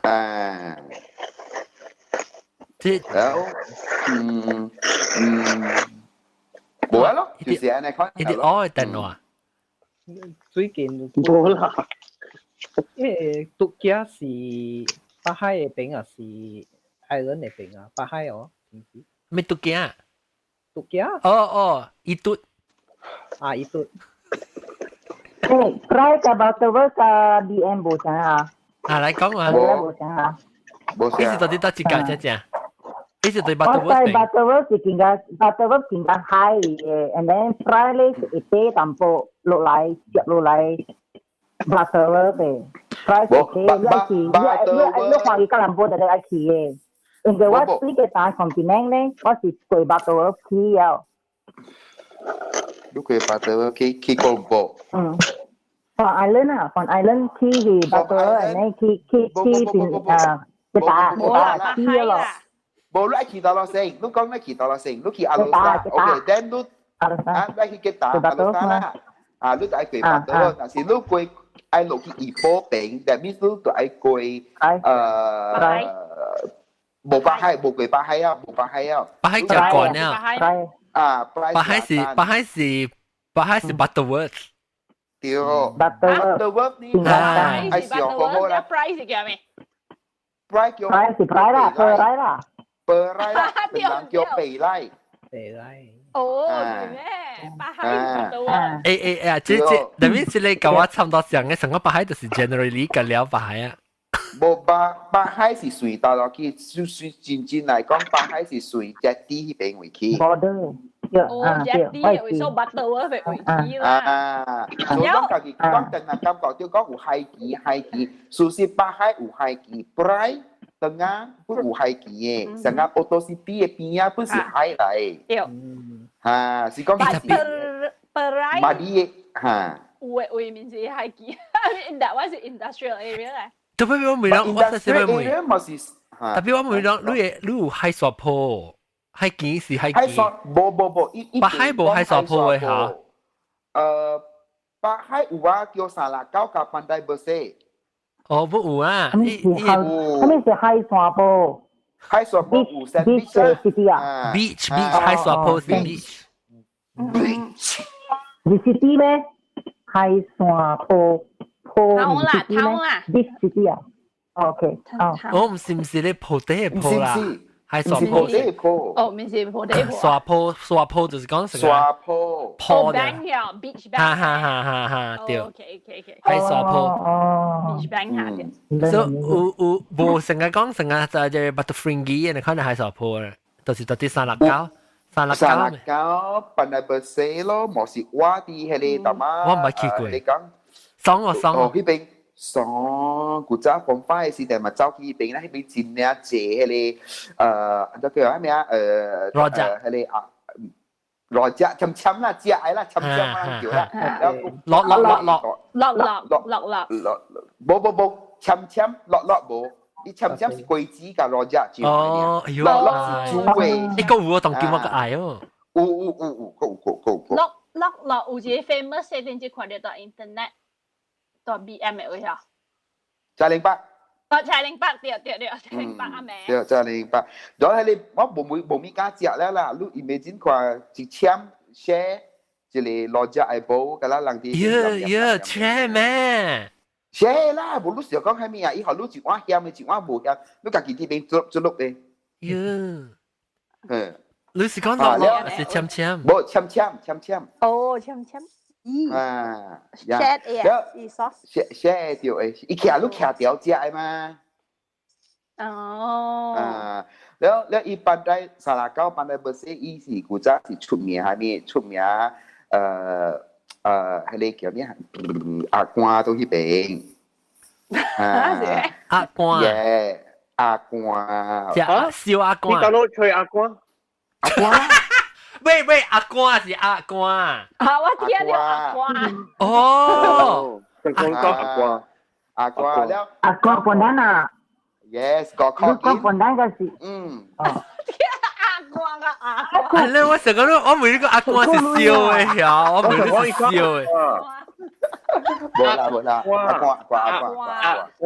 啊。這。無啊咯，就是按呢看。伊啲愛電話。最近無啦。因為獨家是北海的邊啊，是 island 的邊啊，北海哦，是唔是？咩獨家？獨家？哦哦，伊嘟。啊，伊嘟。誒，Prai 甲 Butterworth 甲 BM 無相啊？啊，來講啊。無相啊。無相。你是到底佗一間正正？你是對 Butterworth 我在 Butterworth 是近個 Butterworth 近個海嘅，and then Prai 咧是一塊淡薄落來接落來 Butterworth 嘅。Prai 是你是你看伊吉隆坡就愛去嘅，因為我呢個單從檳城咧，我是過 Butterworth 去了。你過 Butterworth 去吉隆坡？嗯。From island 啊，from island 去去 Butterworth，然後去邊啊，一打一打去咯。無你愛去佗落先，你講你去佗落先，你去阿魯沙，OK，then 你啊，你去吉打阿魯沙啦，啊，你就愛過巴多，但是你過愛落去怡保邊，that means 你就愛過無北海，無過北海啊，無北海啊，北海就慣啊，啊，北海是 Butterworth，對，Butterworth 呢，係上好好啦，Prai 是叫咩？Prai 叫 Prai 是 Prai 啦，Prai 啦。 Perai 啦，人叫北來。北來。哦，係咩？北海到啊！誒誒誒，這等於是你甲我差唔多上嘅，成個北海就是 generally 個了北海啊。無北海是隨到落去，就算真正來講，北海是隨 jetty 彼邊位去。 border。哦，jetty 會收 Butterworth 位去啦。啊，所以講家己講定係感覺就講有海墘，海墘，事實北海有海墘，Prai 當啊，不有海墘的，成個 Auto City 的邊啊，本是海來。對。嚇，是講是。Perai。馬里的嚇。有的位面是海墘，that one 是 industrial area 咧。特別我問人，我實是問。嘛是，特別我問人，你會你有海沙坡？海墘是海墘。海沙無無無，伊北海無海沙坡的嚇。北海有啊，叫三六九佮 Pandai Berseh。哦，不有啊，啥物是海？啥物是海沙坡？海沙坡有 beach 啊，beach beach 海沙坡是 beach。 beach。是 city 咩？海沙坡坡頭啦頭啦，beach city 啊。OK，哦。我唔是咧鋪地的鋪啦，海沙坡。地坡。哦，唔是鋪地坡。沙坡沙坡就是講成個沙坡。坡的。 beach bank 哈哈哈哈哈，對。 OK。海沙坡。哦。 beach bank 下嘅。所以有有無成日講成日就係 Batu Ferringhi，你看到海沙坡咧，就是到啲三六九。三六九。三六九，Pandai Berseh 咯，無是我佇彼個淡仔。我毋捌去過。你講。爽哦爽。哦，彼邊爽，古早放飯的時陣嘛，走去彼邊啦，彼邊真領濟彼個，按怎叫啥物啊？ Rojak 彼個啊，rojak 攕攕啦，食的啦，攕攕啊叫啦，然後落落落落落落落落落，無無無，攕攕落落無。伊攕攕是果子佮 rojak 醬哦，哎喲，落落是煮的。一個有我當叫我個愛哦。有有有有，有有有有。落落落有一個 famous 的，頂次看著佇 internet，佇 BM 的位啊。嘉玲八。哦，柴零八，對對對，柴零八阿妹。對，柴零八。然後你我無無無物敢食了啦，你 imagine 看一簽 share 一個羅只愛煲，甲咱人佇。呀呀，切咩？ share 啦，無你想講啥物啊？以後你一碗鹹的，一碗無鹹，你家己佇邊做做落的。呀。嗯。你是講落落還是簽簽？無簽簽簽簽。哦，簽簽。啊。 share 嘅，sauce。 share share 掉的，伊徛你徛條食的嘛？哦。啊，了了，伊 Pantai 沙拉九 Pantai Bersih，伊是古早是出名啥物？出名彼个叫咩？鴨肝都彼邊。啊，鴨肝。耶，鴨肝。食燒鴨肝。你講到吹鴨肝？鴨肝。喂喂，鴨肝是鴨肝。啊，我聽著鴨肝。哦。講講鴨肝。鴨肝了。鴨肝 banana。 Yes，個你講 pandan 個是。嗯。哦。鴨肝個鴨肝。係咧，我成個都我問呢個鴨肝是燒的呀，我問你是燒的。無啦無啦，鴨肝鴨肝鴨肝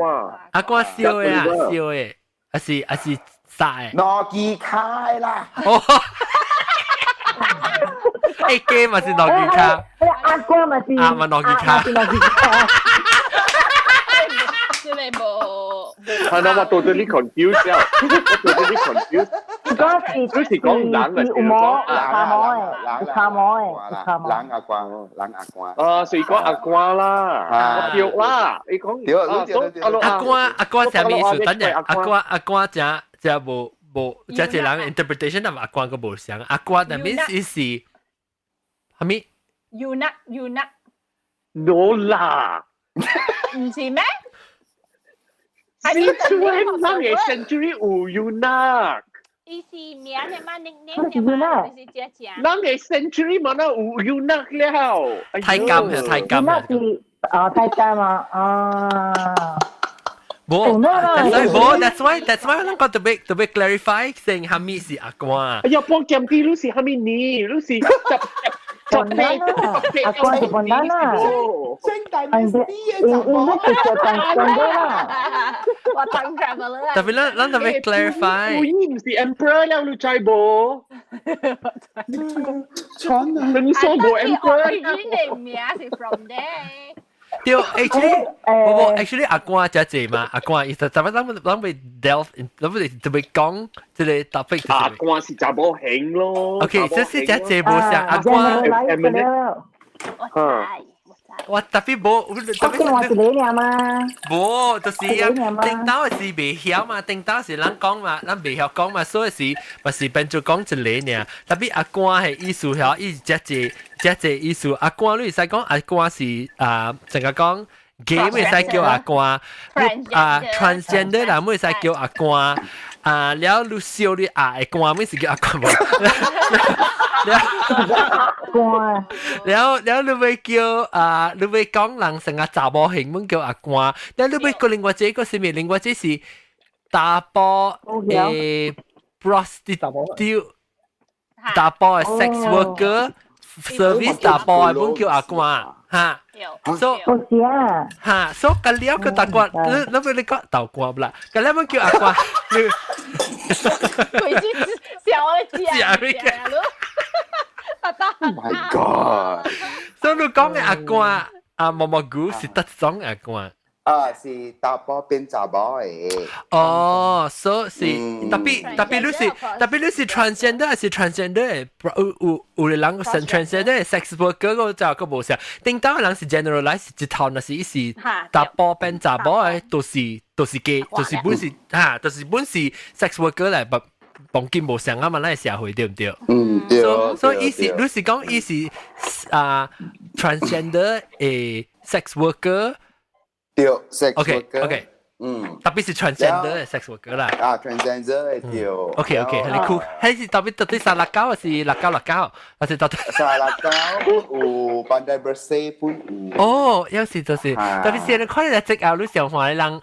鴨肝燒的啊，燒的，還是還是殺的？諾基卡啦。哦。欸，雞嘛是諾基卡。鴨肝嘛是。鴨嘛諾基卡。諾基卡。真係無。係啦，我 totally confused 了，我 totally confused。講是，你是講人還是有毛有卡毛的，有卡毛的，有卡毛。人鴨肝，人鴨肝。啊，是講鴨肝啦，我對啦，你講對對對。鴨肝鴨肝啥物意思？等陣鴨肝鴨肝真真無無，真濟人 interpretation 啊，鴨肝個無相。鴨肝的意思是啥物？Eunuch eunuch。 No 啦。唔是咩？ Since when 咱个 century 有 eunuch？伊是名的嘛，nickname 的嘛，就是這只。咱个 century 嘛，那有 eunuch 了。太監係太監。那是啊，太監嘛啊。無，that's why 無，that's why 咱講特別特別 clarify 先，啥物是鴨肝。哎呀，幫減啲，你是啥物年？你是十十十八鴨肝是 pandan 啦。聖大因因那是叫 transgender 啦。我 time traveler。特別咱咱特別 clarify。有伊毋是 emperor 了，你知無？穿啊！你說無 emperor？你的名是 from there。對，actually，無無，actually 鴨肝真濟嘛，鴨肝伊就特別咱們咱們 delve，咱們特別講這個 topic。鴨肝是查某型咯。 OK，這是真濟無相鴨肝。我知。我特別無，特別我是你爾嘛。無，就是啊，頂頭是袂曉嘛，頂頭是咱講嘛，咱袂曉講嘛，所以是嘛是變做講一個爾。特別鴨肝係意思曉，伊是遮濟遮濟意思。鴨肝你會使講鴨肝是啊，成個講 gay 會使叫鴨肝，啊 transgender 啦，會使叫鴨肝。啊，了你燒你鴨的肝，咪是叫鴨肝無？了肝，了了你會叫啊？你會講人成個查某型，阮叫鴨肝。了你會講另外一個是咩？另外一個是查埔的 prostitute，查埔的 sex worker service 查埔的，阮叫鴨肝。哈，所以不是啊，哈，所以個了個大瓜，你你不你講豆瓜不啦？個了阮叫鴨肝，你鬼子小我食咯。 Oh my god！所以你講的鴨肝啊，毛毛菇是得種鴨肝。啊，是查埔變查某的。哦，所以是特別特別你是特別你是 transgender 還是 transgender？有有有的人是 transgender sex worker 個就個無相，頂當的人是 generalize 一頭，若是伊是查埔變查某的，都是都是 gay，就是本是哈，就是本是 sex worker 來，不當今無相啊嘛，咱社會對毋對？嗯，對。所以伊是你是講伊是啊 transgender 的 sex worker。對，sex worker。OK，特別是 transgender 的 sex worker 啦。啊，transgender 的對。 OK OK，你酷，還是特別特別沙拉九還是六九六九，還是特別沙拉九有 Pantai Bersih 本有。哦，有時就是，特別是你看你職後，你想看你人，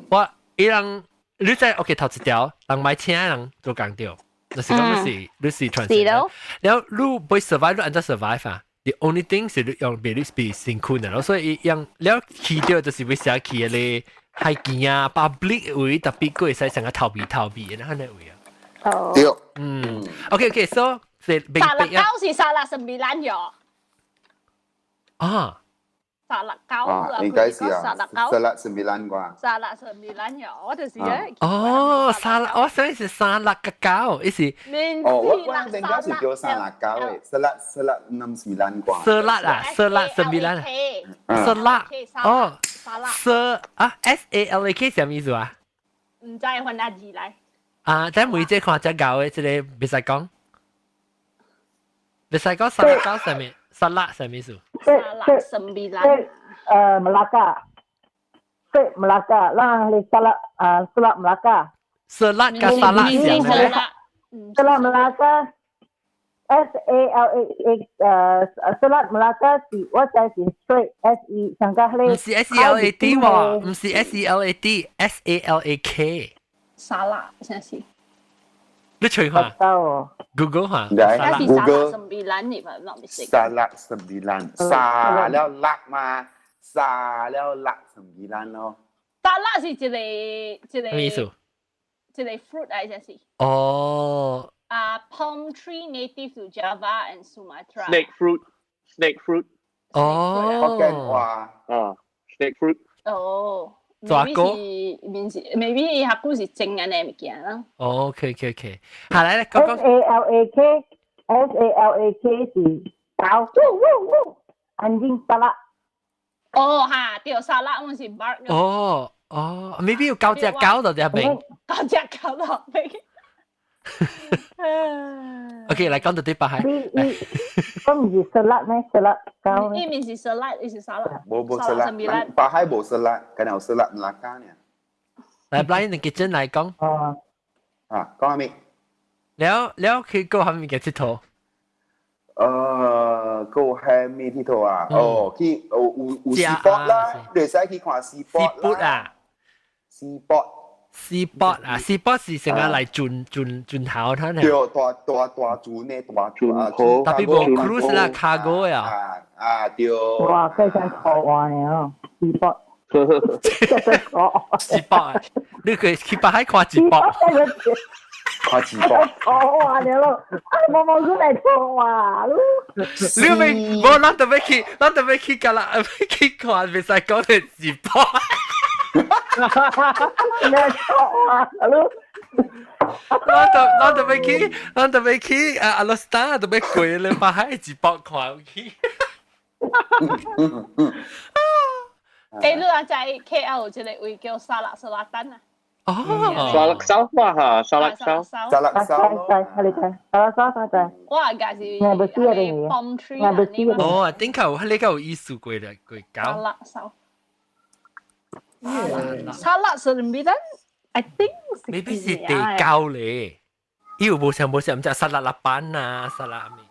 我伊人你知 OK 頭一條，人買請人做工對，就是講你是你是 transgender，然後你欲 survive，你按怎 survive 啊？The only thing 是你用別你比辛苦的，所以用了去掉就是欲寫去的係見啊，public 位特別過會使成個逃避逃避嘅，那個位啊。哦。對。嗯，OK，so 是 Salak 九是 Salak 9 喲。啊。 Salak 九啊，應該是啊。 Salak 九。 Salak 9 啩。 Salak 9 喲，我就是咧。哦，沙拉，我想是沙拉個狗，意思。哦，我應該是叫沙拉九嘅，Salak Salak 69 啩。 Salak 啊，Salak 9， Salak，哦，沙啊，S A L A K 什麼意思啊？唔知揾阿字嚟。啊，但每隻看隻狗嘅，這個袂使講，袂使講沙拉狗什麼？沙拉什麼意思？ Salak 9。 Melaka. State Melaka 啦，你沙拉啊，Selat Melaka。 Selat 加沙拉像咩？ Selat Melaka S A L A A Selat Melaka 是我知是 straight S E 上加唔是 S E L A D 喎，唔是 S E L A D，S A L A K。沙拉真是。你隨下 Google 下。 Google。 9你嘛，not mistake。 Salak 9，沙了辣嘛，沙了辣 9 咯。沙拉是一個一個。咩意思？一個 fruit 嚟，真是。哦。啊，palm tree native to Java and Sumatra。 Snake fruit, snake fruit。哦。福建話啊，snake fruit。哦。大哥。面是，maybe 下股是正緊嘅物件啦。哦，OK，下來咧，講講。 S A L A K S A L A K 是狗，anjing 沙拉。哦哈，對，沙拉我是 bark。哦哦，maybe 要九隻狗就隻名。九隻狗就名。 OK，嚟講到啲白係。咁唔是沙拉咩？沙拉狗。呢面是沙拉，呢是沙拉。冇冇沙拉，白海冇沙拉，梗有沙拉唔拉加呢。嚟，Brian，你結真嚟講。哦。啊，講下咩？了了，佢個係咪嘅佚佗？個係咩佚佗啊？哦，去有有有 seaboat 啦，你會使去看 seaboat 啊，seaboat。 Seaboat 啊，seaboat 是成日嚟轉轉轉頭，睇對，大大大船呢，大船啊，特別無 cruise 啦，cargo 呀。啊啊對。哇，非常可愛啊，seaboat。 Seaboat 啊，你可以去北海看 seaboat。看 seaboat。錯啊，你咯，啊，冇冇佢嚟錯啊，你咪冇，咱特別去，咱特別去㗎啦，去看，袂使講係 seaboat。咩錯啊，你？咱特別去，咱特別去啊！阿羅斯丹特別貴，你北海 seaboat 看去。誒，你話在 KL 這個位叫沙拉沙拉丹啊？哦， Salak South 嘛嚇，Salak South。 Salak South。係你睇，沙拉沙沙仔。我係介是我不知啊，定 palm tree 我不知啊。哦，頂頭你個有意思過嚟過搞。沙拉沙。沙拉 9，I think。未必是地膠咧，伊有無像無像，唔知沙拉拉板啊，沙拉咩？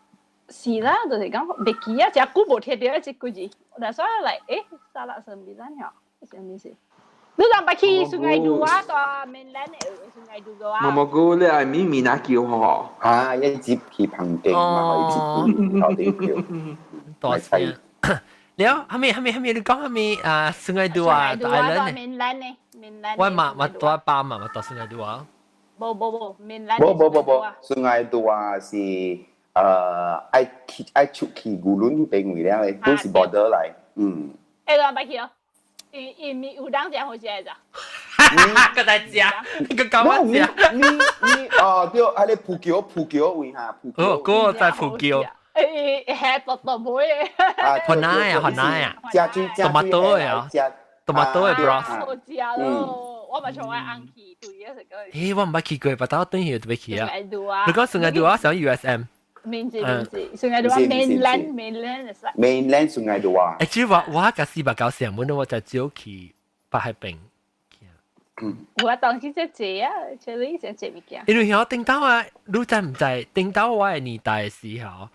是啦，就是講袂記啊，真久無聽到一隻句字，但所以嚟，誒，Salak 9 嗬，啥物事？你人捌去 Sungai Dua 到 mainland 的 Sungai Dua 毛毛菇，你係咪面啊叫嗬？啊，一接去棚徑嘛，可以接頭頂橋。多謝。了，後面後面後面你講後面啊，Sungai Dua ，island mainland 呢？mainland。我嘛嘛住巴嘛嘛住 Sungai Dua。無無無，mainland。無無無無，Sungai Dua 是愛去愛出去牛崙邊位了的，都是 border 來，嗯。欸，你捌去哦？伊伊咪有當食好食的咋？個在食，個搞我食。你你哦對，啊你浮橋浮橋位哈，浮橋。哦，嗰個在浮橋。誒，係獨獨妹的。啊，雲奶啊，雲奶啊，食水食 tomato 啊，tomato 的 broth。好食咯，我嘛從愛翁去對啊，食個。咦，我毋捌去過，但我轉去就欲去啊。你講 Sungai Dua 上 USM。面子面子，Sungai Dua mainland mainland 是。 mainland Sungai Dua。誒，其實我我甲四百九成本我就少去北海邊。我當時這濟啊，這裡這濟物件。因為我頂到啊，你知毋知？頂到我的年代的時候，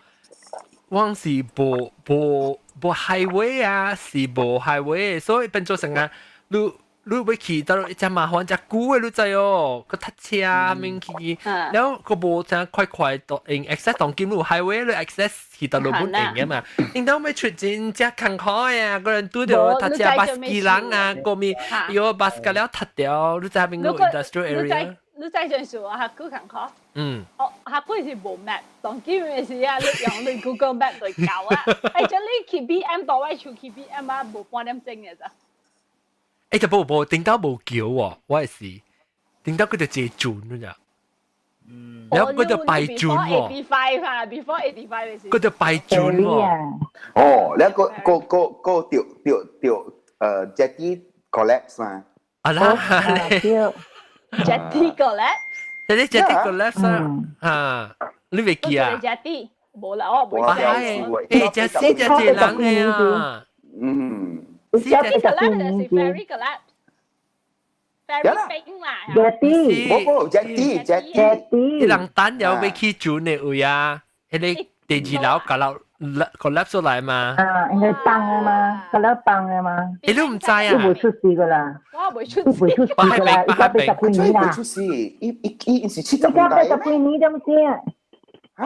我是無無無 highway 啊，是無 highway，所以變做成啊，你你欲去佗落誠麻煩，誠久的你知哦，閣塞車免去，了閣無誠快快到用 access 當今路 highway 你 access 去佗落本用的嘛，𪜶兜欲出真正艱苦呀，個人拄著塞車巴士人啊，個咪有巴士個了塞掉，你知邊個 industrial area？你知陣時話較久艱苦。哦，較久是無 map，當今的時啊，你用你 Google Map 就夠啊。欸，這你去 BM 到位厝去 BM 啊，無半點鐘嘅咋。欸，就無無頂到無橋喎，我是頂到佢就坐船咋。然後佢就擺船喎。 85啊，before 85 嘅時。佢就擺船喎。哦，你個個個個掉掉掉jetty collapse 嘛？啊啦， Jetty collapse。你 jetty collapse 啊？啊，你未記啊？Jetty 無啦，我未記。欸，這死這濟人的啊！Jetty collapse 就是 ferry collapse。ferry 冰啦。 Jetty。無無 jetty jetty。伊人等了欲去船的位啊，彼个第二樓collapse 出來嘛？啊，應該崩啊嘛，個了崩啊嘛。欸，你毋知啊？伊袂出事噶啦。我袂出事。袂出事噶啦，伊才80幾年啦。出事，伊伊伊是70 伊才80幾年點先？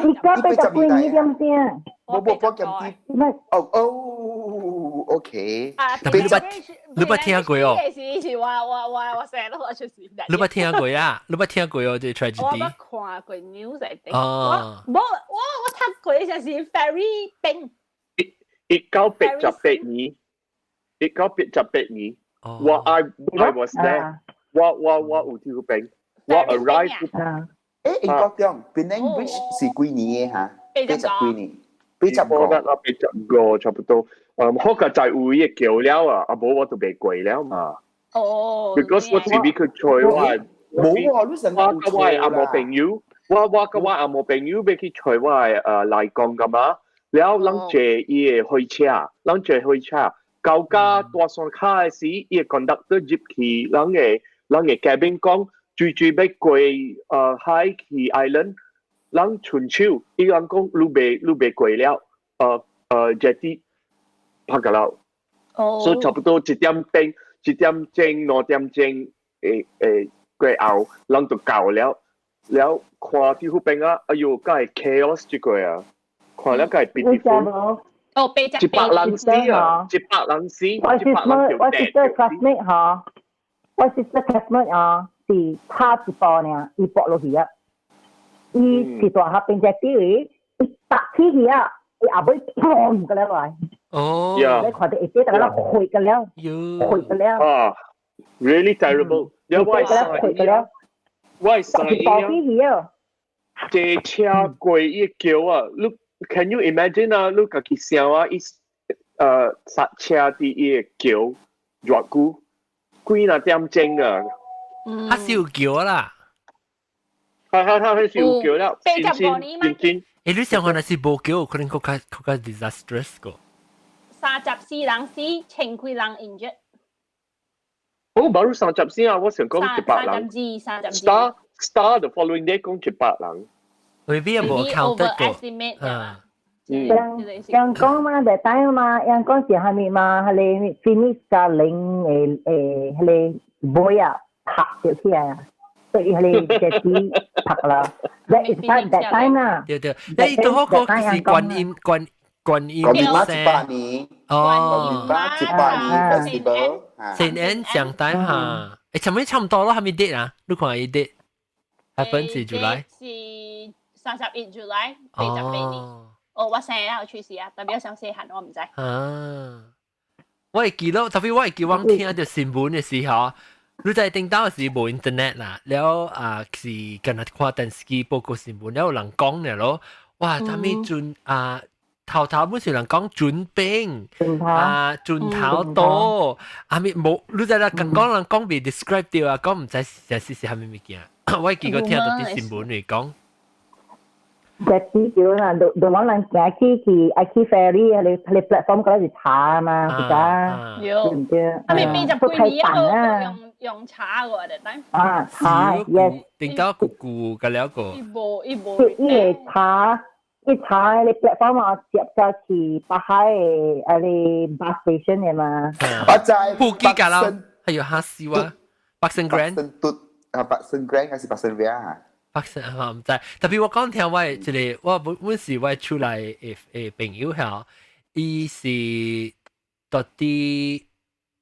伊才80幾年點先？無無保險啲。哦哦，OK。啊，你捌聽過哦？是是，我我我我成日都我出事。你捌聽過啊？你捌聽過哦？這 tragedy。我捌看過 news 嚟的。哦。無，我我讀過就是 ferry 冰。1988年，1988年，我 I was there，我我我有佇彼邊，我 arrive。誒，英國中 Penang Bridge 是幾年的嚇？80幾年？85啦，85差不多。好個在有伊個橋了啊，啊無我就袂過了嘛。哦。 Because 我自己去揣我，無喎，你成我佮我的阿毛朋友，我我佮我阿毛朋友欲去揣我的內公㗎嘛，了咱坐伊的火車，咱坐火車，到甲大山跤的時，伊的 conductor 入去，咱的 cabin 講，水水欲過海去 island，咱伸手，伊人講你袂過了，jetty 拍個了，所以差不多1點半、1點鐘、2點鐘，會會過後，咱就到了，了看佇彼邊啊，哎喲，敢會 chaos 這個啊，看了敢會 beautiful。哦，八十 100人死啊！100人死，我100人我 sister classmate 嗬，我 sister classmate 啊，是差一步爾，伊搏落去啊，伊是大學邊隻啲位，伊搭起去啊，伊後尾砰個了來。哦，你看到一啲大家血個了，血個了。啊，really terrible！你我係血個了，我係細一步起去啊，坐車過伊橋啊，你 can you imagine 啊？你家己想啊，伊剎車佇伊个橋偌久，幾若點鐘啊！他是有橋啦，他他他是有橋了，85年嘛。欸，你想看若是無橋，可能閣較閣較 disastrous 個。34人死，千幾人 injured。哦，baru 34啊！我想講100人。32，32。 Star the following day 講100人。未必有無 count 過。 overestimate 啊。人人講嘛，就等嘛，人講是蝦米嘛，彼個 Phoenix 加零誒誒，彼個尾啊拍著起來啊，所以彼個隻子拍啦。That is that time 啦。對對，你都好個是觀音觀觀音觀音媽100年，哦，觀音媽100年 festival，聖安上台哈，欸，差唔多差唔多咯，係咪 date 啊？你看伊 date happen 是 July，是31 July 88年。哦，我生日有出事啊，特別想細漢，我毋知。啊，我會記得，特別我會記我聽著新聞的時候，你在頂當時無 internet 啦，了啊是干焦看電視機報告新聞，了有人講咧咯，哇，啥物船啊，頭頭本是人講船冰啊，船頭多，啊咪無，你知啦，剛講人講未 describe 著啊，講毋知實是啥物物件，我會記個聽著佇新聞裡講。隻啲叫啦，到到往人行去去愛去 ferry，彼個 platform 嗰是查嘛，是㗎，對唔對？啊咪80幾年啊，用用查過的，但啊查，yes。頂到久久個了個。伊無伊無。伊會查，伊查彼個 platform 啊，接咗去北海的啊個 bus station 的嘛。我知。布基㗎啦。還有嚇死我。Parkson Grand。 嘟啊，Parkson Grand 還是 Parkson Via 啊？ Parkson 啊，毋知。特別我講聽我一個，我本本是我厝內的的朋友嚇，伊是到底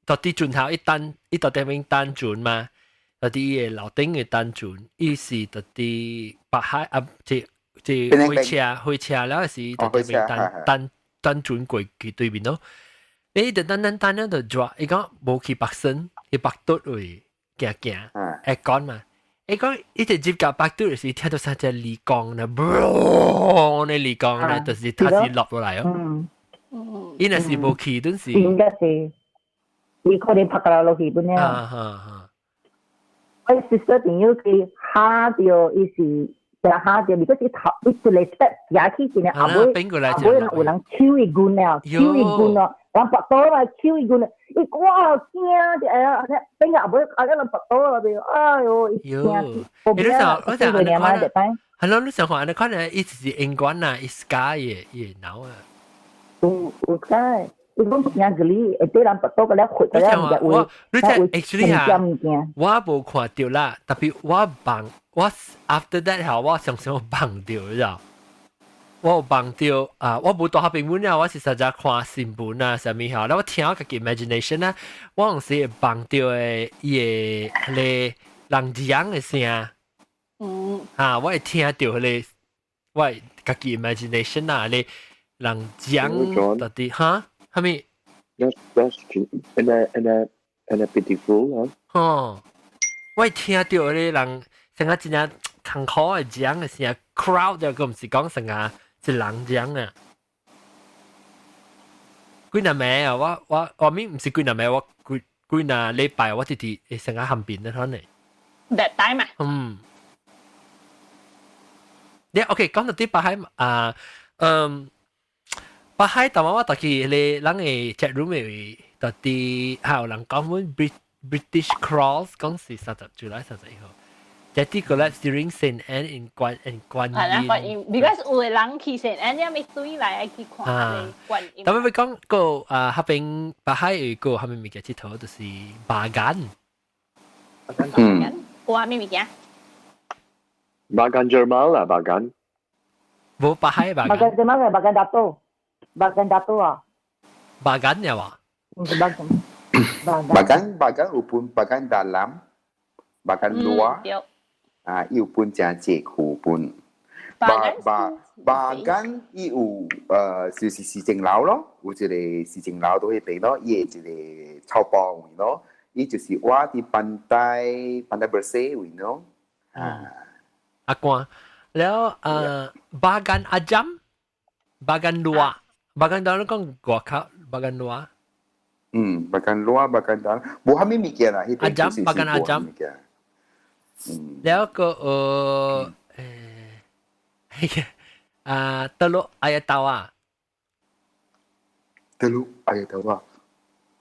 到底船頭一單，伊到底邊單船嘛？到底伊的樓頂的單船，伊是到底北海啊，這這火車火車了是到底邊單單單船過去對面咯。你就等等等等就抓，伊講無去北森，去北都位行行，會講嘛？伊講一直接到北都時，聽到三隻離光咧，嘣！那離光咧，就是它是落落來哦。伊若是無去，陣時應該是，伊可能拍過落去本了。啊哈哈！我 sister 朋友佢嚇到，伊是就嚇到，如果是頭一個 step 行去前，後尾後尾有人手伊棍了，手伊棍咯，人拔刀嘛，手伊棍，伊哇驚就哎呀，變個後尾啊，人拔刀啦，哎喲，伊驚。你想，我想，係咯，你想看，你可能伊是英國啊，伊自家嘅伊腦啊。有有解，伊講驚個你，會對人拔刀個了，血個了，我你睇 actually 啊，我無看到啦，特別我夢，我 after that 後，我常常夢到，你知道？我有夢到啊，我無大學平本了，我是實在看新聞啊，啥物吼，然後我聽家己 imagination 啊，我有時會夢到的伊個彼個人講的聲，啊，我會聽到彼個，我家己 imagination 啊，彼個人講到底哈，啥物？That's and a beautiful 啊。哦，我會聽到彼個人成個真正艱苦的講的聲，crowd 就佢毋是講成個是人講啊。幾若暝啊，我我我咪毋是幾若暝，我幾幾若禮拜我直直會成個旁邊的可能。 That time 啊？嗯。你 OK 講到啲北海啊，嗯，北海但我特去你人嘅 chat room 嘅，特啲還有人講阮 British Cross 講是30 July 31號。Jetty collapse during Saint Anne in 觀 in 觀音。係啦，觀音，because 有個人去 Saint Anne，你咪對來去看觀音。但係講個啊，彼邊北海有個啥物物件𨑨迌，就是 Bagan。嗯。有啥物物件？ Bagan Jermal 啦，Bagan。無北海 Bagan。 Bagan Jermal 係 Bagan Dato，Bagan Dato 啊。 Bagan 有啊？唔是 Bagan。 Bagan Bagan 有分 Bagan Dalam，Bagan Luar。啊，伊有分誠濟區分。巴巴 Bagan 伊有就是市政樓咯，有一個市政樓都彼邊咯，伊的一個草埔位咯，伊就是我佇 Pantai Pantai Berseh 位咯。啊，阿關，了Bagan Ajam，Bagan Luar，Bagan Dalam 講外口，Bagan Luar。嗯，Bagan Luar，Bagan Dalam，無啥物物件啦， Ajam Bagan Ajam。了個啊，Teluk Air Tawar。 Teluk Air Tawar，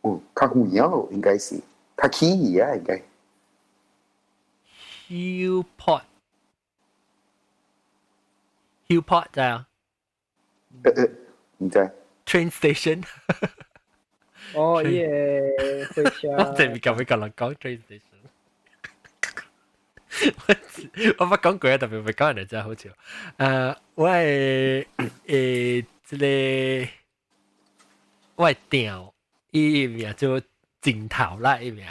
哦，較遠咯，應該是，較起去啊，應該。 Hillport，Hillport 知啊？毋知。 Train station。哦，伊個火車。我這邊咁會講人講 train station。我我捌講過啊，特別會講人真係好笑。我係這個我的店，伊名做鏡頭啦，伊名。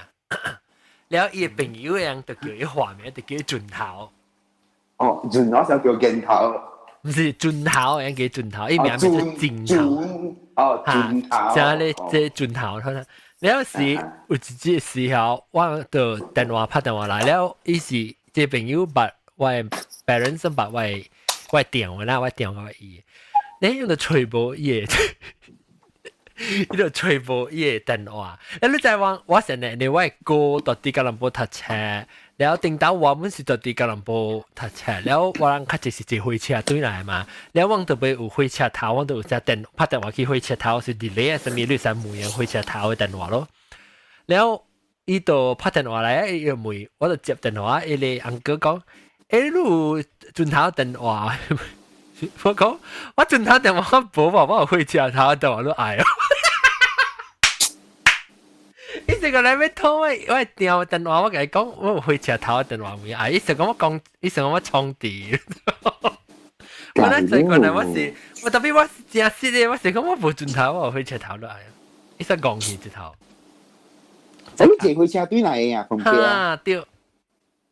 了伊的朋友樣就叫伊化名，就叫伊盡頭。哦，盡頭想叫鏡頭。毋是盡頭，樣叫盡頭，伊名叫做鏡頭。哦，盡頭。就咧這盡頭，可能了時有一隻時候，我就電話拍電話來了，伊是這朋友捌我的 parents 捌我的我的電話啦，我電話伊，你用就揣無伊的，伊就揣無伊的電話。你知我我現在你我的哥到佇吉隆坡讀冊，了頂到我們是到佇吉隆坡讀冊，了我人較濟是坐火車轉來嘛，了我特別有火車頭，我都有只電拍電話去火車頭是 delay 啊，啥物你使問火車頭的電話咯。了伊就拍電話來，伊就問，我就接電話，伊個 uncle 講，欸，你有轉頭電話？我講我轉頭電話無吧，我有火車頭電話都愛哦。伊這個來欲討我我電電話，我共伊講，我有火車頭的電話位啊！伊想講我講，伊想講我創治。我那這個呢，我是我特別我是真實的，我是講我無盡頭，我有火車頭落來，伊說戇去一頭。你坐火車對來的啊？從哈對。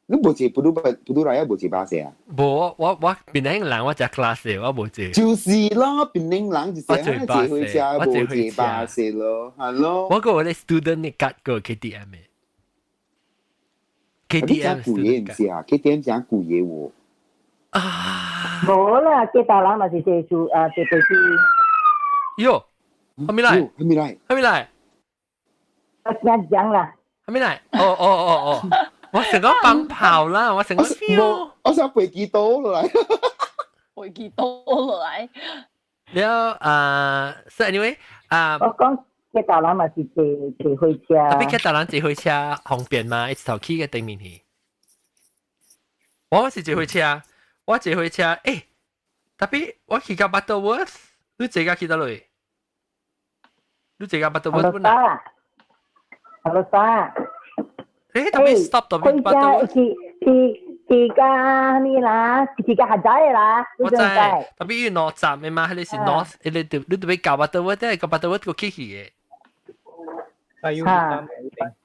你無坐布魯布魯來啊？無坐巴士啊？無，我檳城人，我食 class 我無坐。就是咯，檳城人就是坐巴士，我坐火車巴士咯，係咯。我個我咧 student 的卡過 KTM 的。KTM 貴嘅唔是啊？KTM 真貴嘅喎。啊！無啦，吉達人嘛是坐住啊，坐飛機。喲，還沒來？還沒來？還沒來？我聽講啦。還沒來？哦哦哦哦。我成個放炮啦！我成個我想飛機倒落來，飛機倒落來。了啊，so anyway 啊，我講吉達人嘛是坐坐火車，特別吉達人坐火車方便嘛，一頭去個對面去。我是坐火車，我坐火車，欸，特別我去到 Butterworth，你坐到去佗落？你坐到 Butterworth 本來？好了啥？欸，特別 stop 特別 Butterworth。是是是個咩啦？是個下仔的啦。我知，特別伊兩站的嘛，彼個是 north，彼個就你特別到 Butterworth，個 Butterworth 個起去的。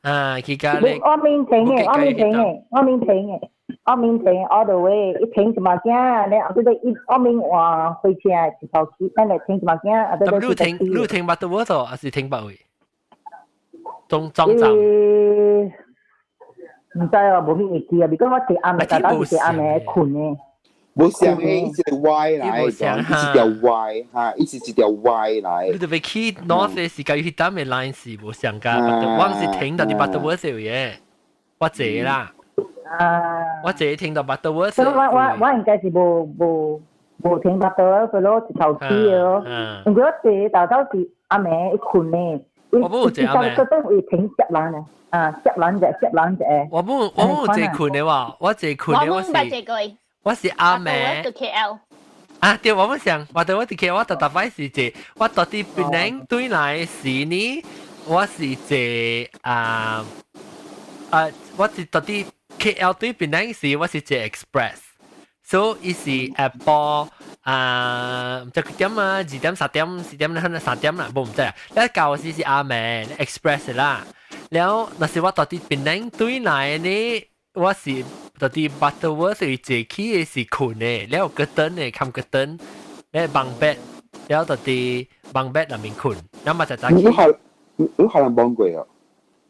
啊，去到咧。我面停的，我面停的，我面停的，我面停 all the way，一停一毛仔，你後尾一我面換火車一頭去，咱來停一毛仔，啊，對對。你停你停 Butterworth 還是停別位？中中站。毋知哦，無咩會記啊，如果我坐暗暝，大家是坐暗暝睏的。無相的，伊一個 Y 來，伊一條 Y 哈，伊是一條 Y 來。你特別去 North 的時間，彼當的 line 是無相共，我是停到佇 Butterworth 的，我坐啦。啊！我坐停到 Butterworth。我我我應該是無無無停 Butterworth 咯，一頭去的咯。因為我坐頭頭是暗暝一睏的。我無坐暗暝。佢都會停接人的。啊，接人隻，接人隻。我無坐睏的話，我坐睏的我是。我是暗暝。啊，對，我冇想，我對我佇 KL，我特特擺是坐，我到佇檳城對來時呢，我是坐啊啊，我是到佇 KL 對檳城時，我是坐 Express，所以伊是下晡啊，毋知幾點啊，2點、3點、4點，可能三點啦，無毋知啊。了到時是暗暝 Express 啦，了若是我到佇檳城對來呢，我是到佇 Butterworth 坐去的是睏的，了個燈的，冚個燈，咧 bunk bed，了到佇 bunk bed 內面睏，了嘛就早起。你學你學人幫過啊？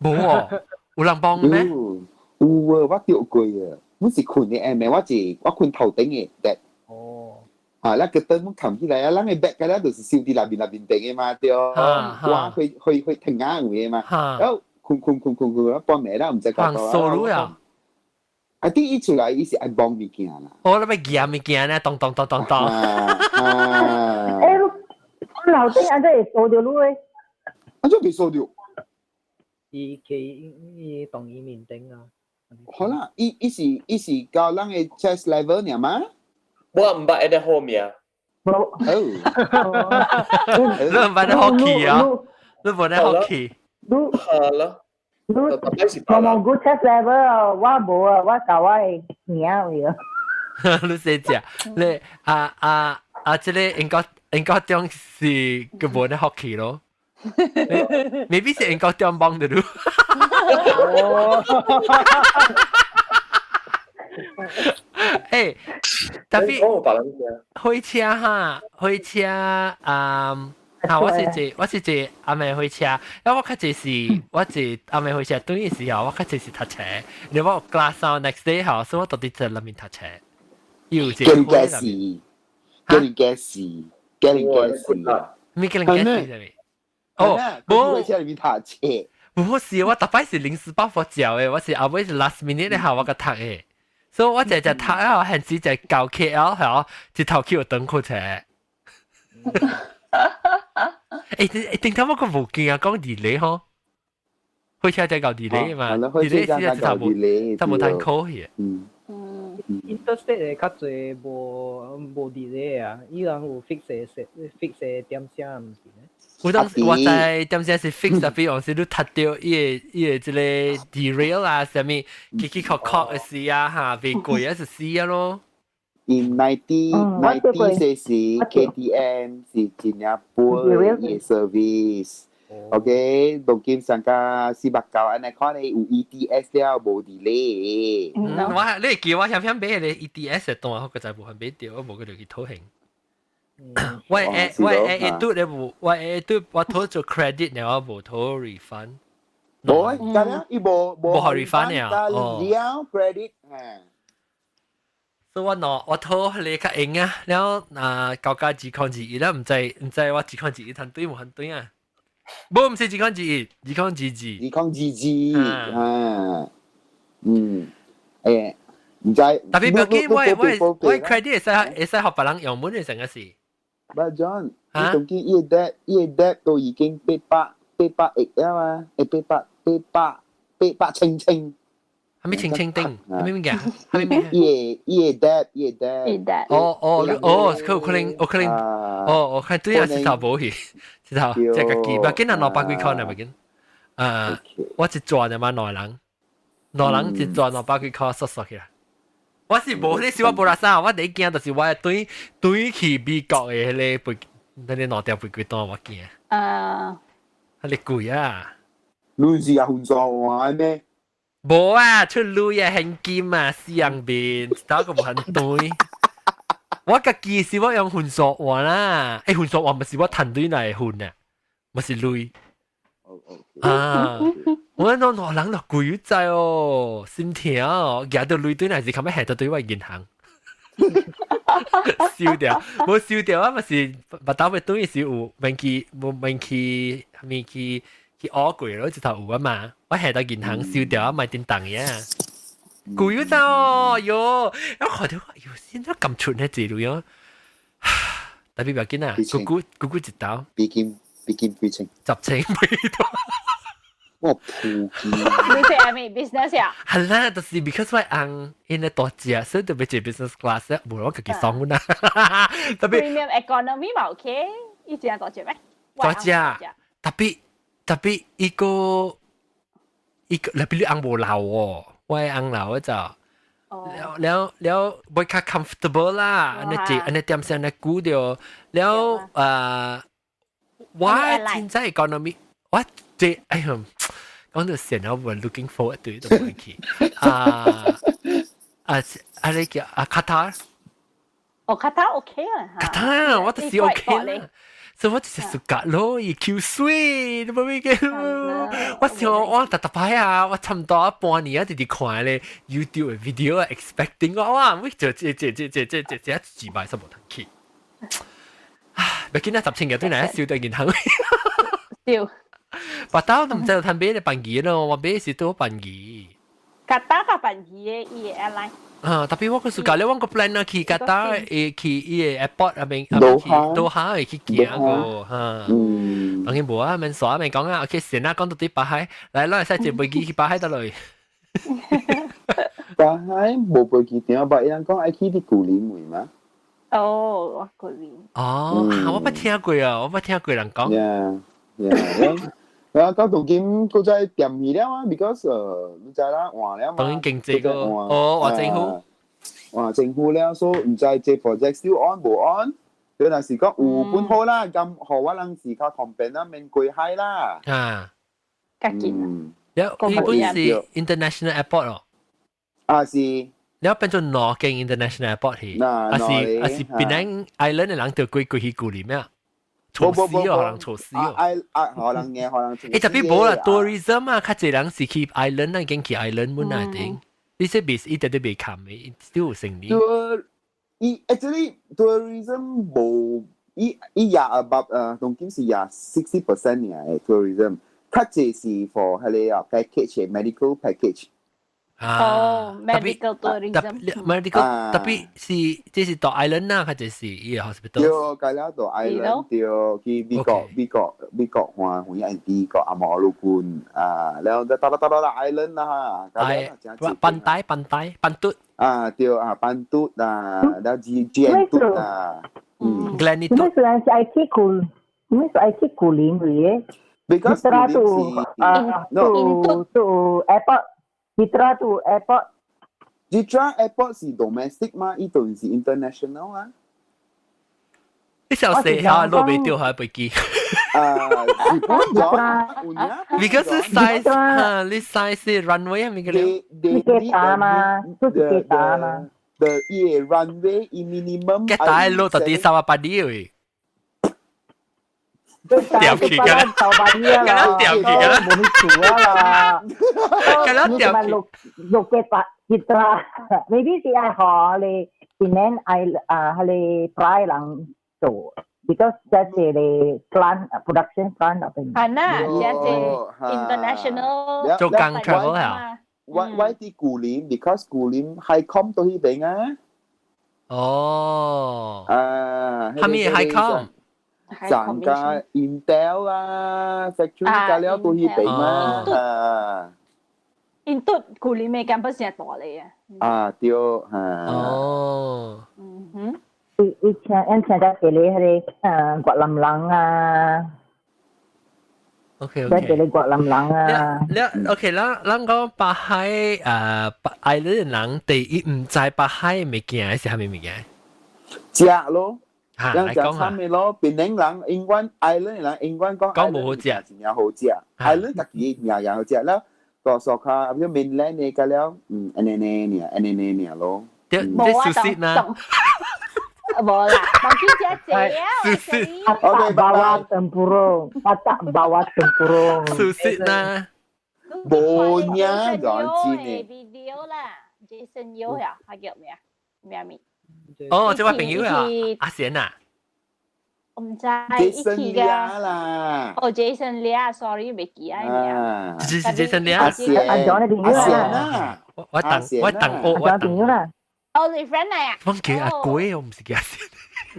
無哦，有人幫咩？有啊，我著過啊。我是睏的暗暝，我是我睏頭頂的 bed。哦。啊，那個燈我冚起來啊，咱的 bed 個咧就是收佇內面內面頂的嘛，對。我去去去停下位的嘛。然後睏睏睏睏睏，半暝啦，毋知搞到。掃啊！啊！啲伊出來，伊是愛幫物件啦。我諗要夾物件呢，咚咚咚咚咚。欸，我樓頂按怎會掃著你的？按怎袂掃著？伊去伊動伊面頂啊。好啦，伊伊是伊是到咱的 chest level 爾嗎？我毋捌會個好名。無。哦。你毋捌咧 hockey 啊？你無咧 hockey？你。好咯。你無無 good chest level，我無啊，我教我的名位啊。你說食，你啊啊啊！這個英國英國中是個無咧 hockey 咯。maybe 是英國中幫的咯。欸，特別火車哈，火車啊。啊！我是坐我是坐暗暝火車，因為我較濟是我坐暗暝火車轉的時候，我較濟是讀冊，因為我有 class next day 吼，所以我到底在內面讀冊。有一個叫你事，叫你嘅事，叫你嘅事，咩叫你嘅事？係咪？哦，無火車裡面讀冊。無是，我逐擺是臨時抱佛腳的，我是後尾是 last minute 的下我個讀的，所以我只只讀啊，現時就到 KL 吼，一頭去有轉火車。欸，頂頭我個無見啊，講地理吼，火車在搞地理嘛，地理是一頭無，頭無談考去。嗯。嗯。Interstate 的較濟無無 delay 啊，伊人有 fix 的 fix 的點聲毋是呢？我當我知點聲是 fix，特別有時你踢到伊个伊个這個 derail 啊，啥物起起殼殼的時啊，嚇，袂過啊就死啊咯。 In 90 90 時 KTM 是真正 poor 嘅 service。OK，當今上個490按呢看咧有 ETS 了無 delay。我你記我想想買個 ETS 的單，我個就無法買到，我無個就去討興。我 A 我 A A 嘟咧無，我 A 嘟我討做 credit 呢，我無討 refund。無啊，咁樣伊無無 refund 啊，哦。了 credit 所以我喏，我討你較用啊，了啊高價2021啦，毋知毋知我2021趁對無趁對啊？無，毋是2021，2022。2022啊，嗯，誒，毋知。特別不記我我我 credit 會使會使予別人用滿嘅成個是。 But John，你當見伊 debt 伊 debt 都已經800 800億啊嘛，誒八百八百八百清清。係咪清清頂？係咪物件？係咪物件？伊個伊個 debt 伊個 debt。哦哦哦，佢有可能有可能，哦我看對啊，是頭無去，是頭即係家己，不緊啊200幾塊呢，不緊。啊，我一轉就嘛兩人，兩人一轉200幾塊縮縮起來。我是無，你是我無啦啥，我第一驚就是我對對去美國的彼個飛，那個兩條飛機單我驚。啊。彼個貴啊！你是也混數話咩？無啊，出鐳啊，現金啊，死人面，頭個無很對。我家己是我用混數換啦，欸，混數換毋是我趁對來混啊，毋是鐳。啊！我諗兩人就貴在哦，心疼哦，舉到鐳對來是較欲下到對我銀行。燒掉，無燒掉啊！咪是目頭尾對是有免去，無免去，免去去學過咯，直頭有啊嘛。我下到銀行燒掉啊，買叮當嘅。貴咗哦，喲！我看到喲，現在咁出呢這類哦，特別不要緊啊，咕咕咕咕一刀，比金比金幾千， 10千幾多。我普及。你是係咪 business 呀？係啦，就是 because 我翁𪜶咧大隻，所以就欲坐 business class，無我家己爽啦。特別 premium economy 嘛 OK，伊真大隻咩？大隻，特別特別一個一個，特別你翁無老哦，我翁老就。了了了，會較 comfortable 啦，按呢坐按呢點聲呢久著，了啊，我現在 economy，我這哎呀，講到成日我 looking forward to 都冇去啊啊啊！你叫啊卡塔爾，哦，卡塔 OK 啦，卡塔爾我就是 OK 啦。所以我就是 suka 咯，伊 Q 水，你無咪嘅。我想我特特擺啊，我差唔多半年啊，直直看咧 YouTube 嘅 video 啊，expecting 我哇，我就這這這這這這這幾百十無通去。唉，別緊啊，10千個對來燒到銀行。燒。白刀都唔知道趁買咧便宜咯，我買是多便宜。卡塔較便宜嘅伊個 airline。啊，特別我個暑假咧，我個 plan 啊去卡塔會去伊個 airport 啊邊，啊去多哈會去行個嚇。嗯。當然無啊，免煞免講啊，OK，先啊，講到對巴海，來，咱會使坐飛機去巴海得落。巴海無飛機場，捌人講愛去佇古林位嗎？哦，我古林。哦，我捌聽過啊，我捌聽過人講。 Yeah，啊，到當今閣再掂去了啊，because 你知啦，換了嘛。當然經濟個，哦，換政府，換政府了，所以毋知這 project still on 無 on。佢若是講有本好啦，咁予我人是較方便啦，免過海啦。啊，較近。了，伊本是 international airport 咯。啊是。了變做兩間 international airport 去，還是還是檳城 island 的人就過過去古林咩？錯死哦，可能錯死哦。啊啊，可能嘅，可能。欸，特別無啦，tourism 啊，較濟人是去 island 啊，經去 island 本來頂。你這未一點都未冚嘅，都有生意。伊 actually tourism 無伊伊也 about 當今是也60% 爾嘅 tourism，較濟是 for 彼個啊 package medical package。哦，medical tourism。 medical 特別是這是到 island 啊，還是伊個 hospital？對，改了到 island 對，去美國美國美國還有美國阿摩魯郡啊，然後再到到到到 island 啦嚇。班底班底班嘟。啊，對啊，班嘟啊，然後 G G N 嘟啊，嗯，Glennie 嘟。咩是愛去古？咩是愛去古林嘅？Because Jitra tu 啊，to to airport。Jitra tu airport。 Jitra airport 是 domestic 嘛？伊頓是 international 啊。你小細下落未掉下飛機。啊，日本咗，because size 啊，你 size runway 係咪個咧？你幾大嘛？都是幾大嘛？ The 伊個 runway 伊 minimum。幾大路到底三百八里位？掉去㗎啦，掉去㗎啦，冇你做啦，㗎啦掉去。六六幾百 Jitra maybe 是愛學你今年愛啊，係你 try 人做，because 這是你 plant production plant 嗰邊。係啦，這是 international 做工 travel 啊。我啲古林，because 古林 HICOM 到呢邊啊。哦。啊，係咪 HICOM？賺家 Intel 啊，factory 加了都呢邊嘛。啊。 Intel 古林嘅 campus 係大嚟啊。啊，對，嚇。哦。嗯哼。以以前以前在這裡迄個越南人啊。 OK 在這裡越南人啊。你 OK，咱咱講北海北愛的人第一毋知北海物件是啥物物件？食咯。人食慘的咯，檳城人永遠 island 人永遠講講無好食，真正好食。island 家己名也好食啦，多數較比如 mainland 的個了，嗯，按呢呢爾，按呢呢爾咯。對，你熟悉呢？無啦，當見只隻啊，熟悉。 Batak bawah tempurung, batak bawah tempurung。熟悉呢？無呢，講真的。 video 啦，Jason Yeo 呀，他叫咩啊？咩名？哦，這位朋友啊，阿賢啊。我唔知，一起㗎啦。哦，Jason Lia，sorry，未記啊名。是是 Jason Lia。阿賢，阿 John 的朋友啊。我我等我等我我朋友啦。哦，你 friend 嚟啊？我叫阿鬼，我唔是叫阿賢。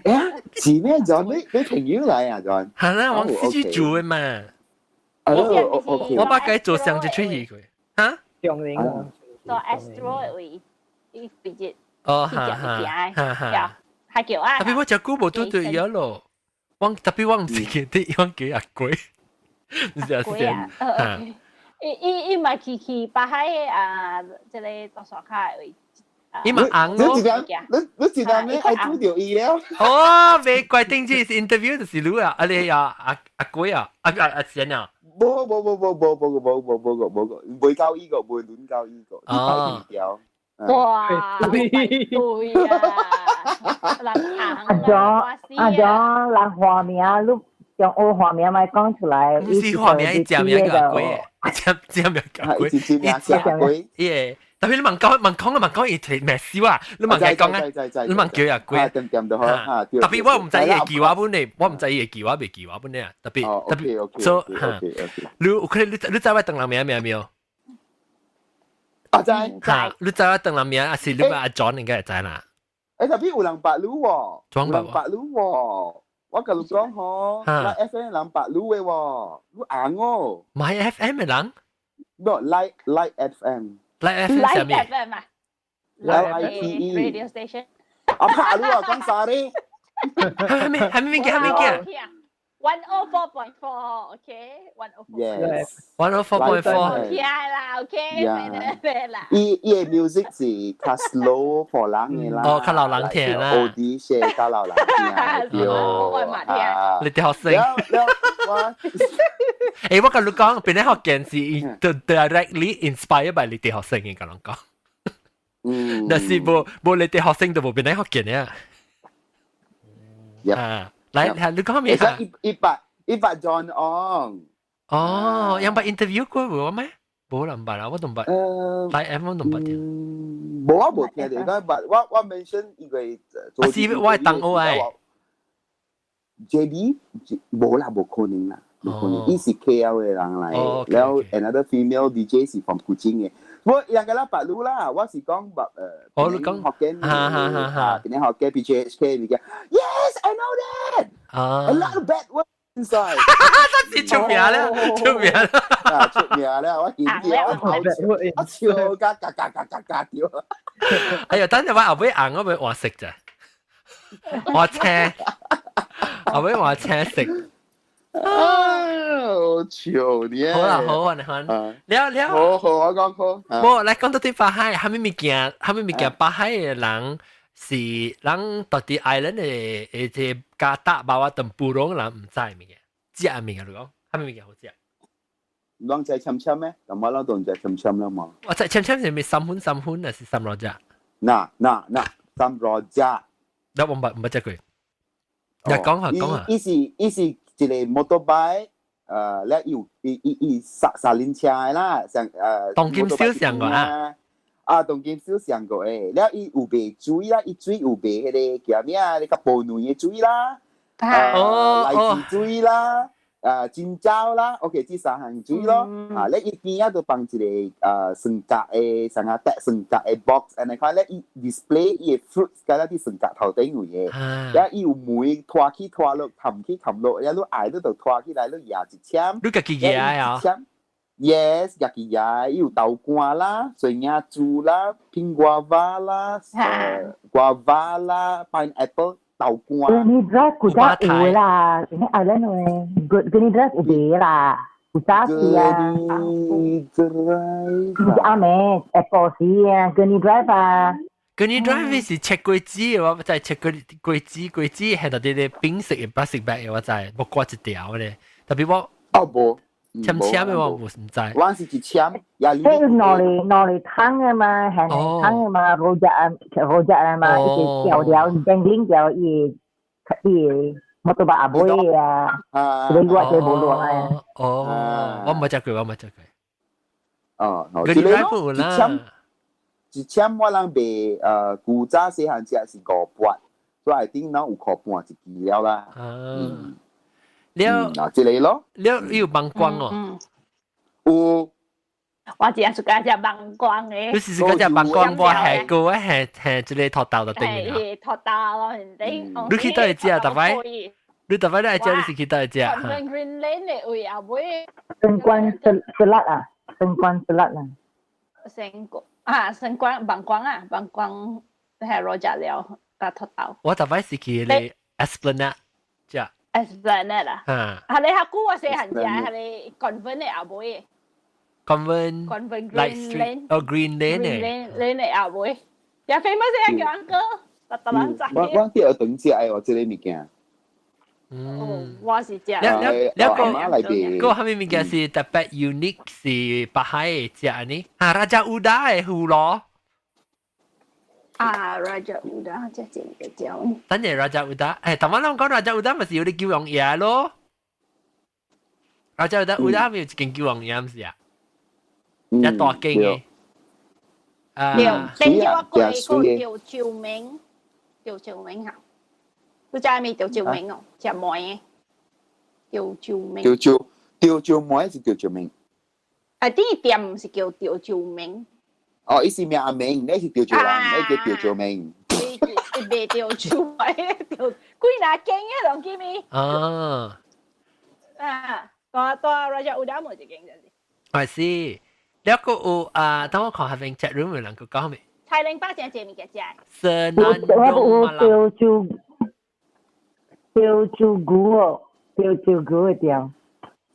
誒，是咩 John？你你朋友嚟啊，John？係啦，我自己做嘅嘛。我我把佢做上就出去佢。嚇？長齡啊。做 Astro 位，伊直接。哦，哈哈，哈哈，係叫啊！特別我隻久無拄對伊咯，我特別我毋是記得，我叫阿鬼，唔是阿賢。伊伊伊嘛去去北海啊，這個大沙卡位。伊嘛紅咯。你你你知道咩？愛拄著伊了。哦，未怪定這是 interview 就是你啊，啊你啊阿阿鬼啊，阿阿阿賢啊。無無無無無無無無無無無，未交伊個，未輪交伊個，哦。哇！對啊，阿 John 阿 John 人花名，你將我花名咪講出來。唔是花名，伊正名叫阿鬼，正正名叫阿鬼，伊鬼。耶！特別你問講問講，你問講伊提咩事啊？你問佢講啊，你問叫阿鬼。特別我毋知伊會記我本呢，我毋知伊會記我，未記我本呢。特別特別，所以嚇，你有可能你你知我當人名咩沒有？啊知，嚇！你知我當人名，還是你問阿 John 應該會知啦。誒，特別有人捌你喎，有人捌你喎。我共你講吼，Lite FM 人捌你的喎，你紅哦。 My FM 的人？No, Lite Lite FM。 Lite FM 啥物？Lite FM 啊？L I T E Radio station。啊，拍你啊，講啥咧？係咪係咪物件？係物件？ 104.4, okay? 104. Yes. 104.4. 聽啦，OK，咩啦？伊伊的 music 是較 slow for 人的啦。哦，較老人聽啦。 O D 些較老人聽，對。我嘛聽。你啲學生。我，誒，我共你講，邊個學件是 directly inspired by 你啲學生嘅，共人講。但是無無你啲學生就無邊個學件啊。啊。來，你講咩啊？一一百一百 John Ong。哦，有捌 interview 過無咩？無人捌啊，我都毋捌。來 M 我都毋捌聽。無我無聽著，但我我 mention 一個。啊是，我係同學誒。 JB 無啦，無可能啦。伊是 KL 嘅人嚟，然後 another female DJ 是 from 古晉嘅。我兩個啦白路啦，我是講白哦，你講福建，哈哈哈哈，檳城福建 PJHK 物件。Yes, I know that. A lot of bad words inside. 真是出名啦，出名啦，啊出名啦！我見到我笑甲嘎嘎嘎嘎嘎掉。哎呀，等陣我後尾硬我咪話食咋，我車後尾話車食。啊，好笑呢！好啦，好啊，你看，了了，好好，我講好。無來講到啲巴海，蝦米物件，蝦米物件，巴海嘅人是人到底 island 嘅嘅這加達巴瓦等布隆人毋知物件，食物件你講，蝦米物件好食？攏知簽簽咩？咁我攏都毋知簽簽啦嘛。我知簽簽是咪三分三分，還是三羅只？嗱嗱嗱，三羅只。那我毋捌食過。你講下講下。伊是伊是一個 motorbike，咧有伊伊伊三三輪車的啦，像當今小上過啊。啊，當今小上過誒，了伊有賣水啦，伊水有賣彼個叫咩啊？你較無卵的水啦，荔枝水啦，啊，青椒啦，OK，這三項水咯。啊，咧伊邊仔就放一個雙格的，啥個帶雙格的 box，按呢看咧伊 display 伊的 fruits，敢若佇雙格頭頂位的。了伊有梅拖起拖落，冚起冚落，了你愛你就拖起來，你舉一簽。你家己舉啊？ Yes，家己舉，伊有豆乾啦、水鈞珠啦、蘋果蛙啦、guava 啦、pineapple 豆乾。 Gurney Drive 古早有啦，今日 island 嘅 Gurney Drive 有賣啦，古早時啊。 Gurney Drive。唔是阿妹，Apple 時啊，Gurney Drive 啊。 Gurney Drive 是切果子的，我知切果果子果子係到啲啲冰色嘅白色白嘅，我知無掛一條咧。特別我哦無。簽簽嘅我無毋知。我是一簽，也迄攞嚟攞嚟湯嘅嘛，係湯嘅嘛，rojak 啊，rojak 啊嘛，一個條條叮叮條伊伊摩托巴阿妹啊，佢落就無落啊。哦，我冇食過，我冇食過。哦，嗰啲 drive 啦。一簽我人賣古早細漢食是5八，所以頂攏有箍半一支了啦。嗯。了，嗱，這個咯。了，有幫光哦。有。我只係喜歡食芒光的。你是喜歡食芒光，我係個我係係這個土豆就對啦。係土豆咯，頂。你去佗位食逐擺？你逐擺你愛食，你是去佗位食？ Green Lane 的位後尾。新關 Selat 啊，新關 Selat 啊。新關啊，新關芒光啊，芒光係 rojak 了，佮土豆。我逐擺是去咧 Esplanade 食。 Esplanade 啊。啊，係你下久我細漢食，係你 convent 的後尾。 Convent Convent Light Green Lane。哦，Green Lane Green Lane Lane 的後尾，也 famous 的叫 uncle，特特人知。我我去學堂食的，我這個物件。嗯，我是食。了了了個個個蝦米物件是特別 unique 是北海的食呢？啊，Raja Uda 的葫蘆。啊，Raja Uda 這真個叫。等陣 Raja Uda，誒，頭先咱講 Raja Uda 咪是有啲叫王爺咯。Raja Uda Uda 咪有一間叫王爺，毋是啊？一大間嘅。啊。對，頂住我過個叫趙明，叫趙明嚇。你知咪叫趙明哦？食糜的，叫趙明。叫趙叫趙糜是叫趙明？啊，啲店是叫趙趙明。哦，伊是名阿明，你是趙趙人，你叫趙趙明。你袂趙趙糜，趙幾若間嘅攏記咪？啊。啊，大大 Raja Uda 無一間就是。係是，了個有啊，等我看下邊 chat room 有人講咩？菜零八正濟物件食。色南我有潮州潮州牛哦，潮州牛的店。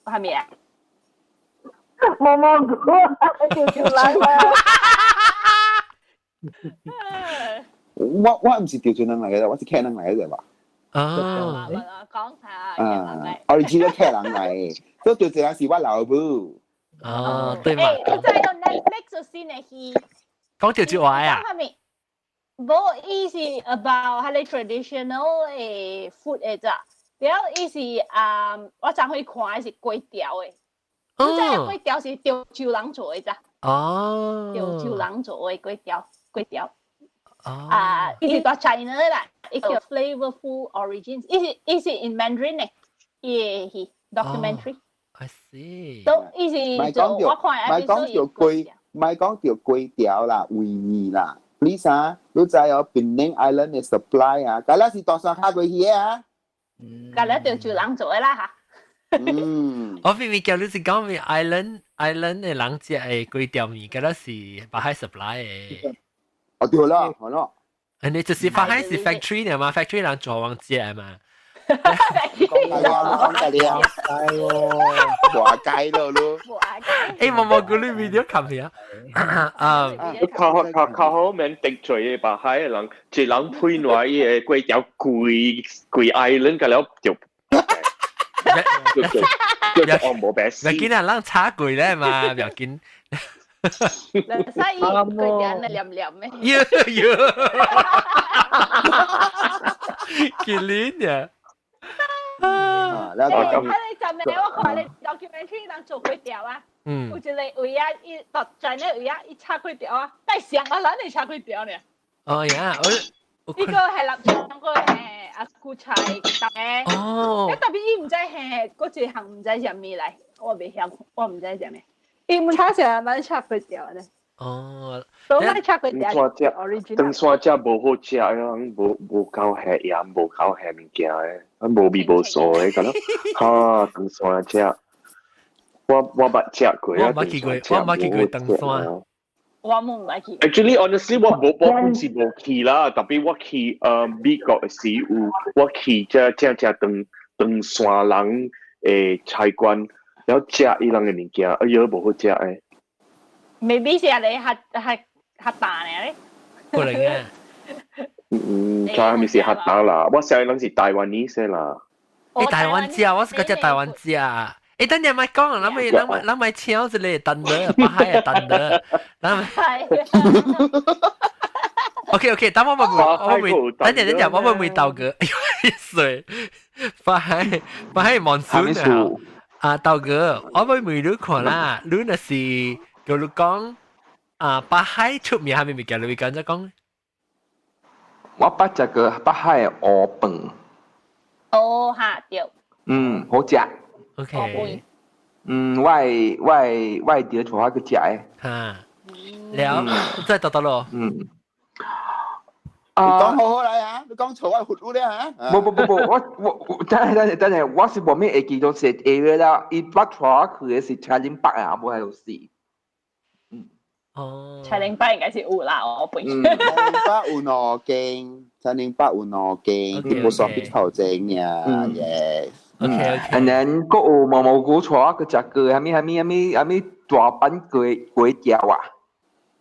係咪啊？毛毛菇，潮州人啊！我我毋是潮州人來嘅，我是客人來嘅吧？啊，講下啊，original 客人來，所以潮州人是我老母。哦，對嘛？欸，佢在用 Netflix 新的戲。講潮州話啊？係咪？無，伊是 about 係 traditional 的 food 的咋？然後伊是啊，我昨去看的是粿條的。你知影粿條是潮州人做的咋？潮州人做的粿條，粿條。啊，伊是蹛 China 的啦，伊叫 Flavorful Origins，伊是伊是 in Mandarin 的，伊的戲。documentary。 I see。都伊是做我看唔係講著粿，唔係講著粿條啦，維尼啦。Please 啊，你知哦，檳城 Island 嘅 supply 啊，嗰啦是大山下過去嘅啊。嗰啦就做人做嘅啦嚇。我明明叫你是講咪 island 嘅人食嘅粿條麵，嗰啦是北海 supply 嘅。哦對啦，好咯。你就是北海是 factory 呢嘛，factory 人做往食嘛。講大啦，講大啦，係喎，話雞咯咯。誒，冇冇嗰啲 video 看片啊？啊，較較較好免得罪嘅北海嘅人，一人配來伊個粿條規規 island 個了就。叫做按無白死。唔緊啊，人炒過咧嘛，唔要緊。所以粿條你黏黏咩？喲喲，吉林呀！啊，啊！你就咩？我看你 documentary 人做粿條啊，有一個位啊，伊到在那位啊，伊炒粿條啊，但上啊，咱會炒粿條呢。哦呀，我呢個係立場個係阿姑菜嘅。哦。特別伊毋知係嗰一項毋知啥物來，我袂曉，我毋知啥物。伊毋炒啥，咱炒粿條咧。哦。都愛炒粿條。長山食無好食，人無無夠鹹鹽，無夠鹹物件的，無味無素的，咁咯。哈，長山食，我我捌食過啊。我捌去過，我捌去過長山。我冇捌去。 Actually, honestly，我無我本是無去啦，特別我去美國的時有，我去這正正長長山人的菜館，然後食伊人的物件，哎喲，無好食的。 Maybe 是你較較較大呢？可能啊。嗯，睇係咪是較大啦？我想人是台灣人啦。欸，台灣食，我是個食台灣食。欸，等陣咪講，咱咪咱咪咱咪請一個單的，北海的單的，咱咪。OK OK，等我問我問，等陣等陣我問問豆哥，哎呦，水，北海北海望水啊！啊，豆哥，我問問你看啦，你若是叫你講啊，北海出名係咪物件？你會講怎講？我捌食過北海的烏飯。哦，哈對。嗯，好食。 OK。嗯，我會我會我會佇厝我去食的。哈，了，再倒倒咯。嗯。你講好好嚟啊！你講錯我罰你啊！無無無無，我我等下等下等下，我是無咩會記到是 area 啦，伊捌帶我去的是車林北啊，無係老師。嗯。哦。柴玲北應該是有啦，我本。柴玲北有兩間，柴玲北有兩間，佢無雙筆頭前呀，yes。 OK OK。 And then 閣有毛毛菇帶我去食過，啥物啥物啥物啥物大阪粿粿條啊，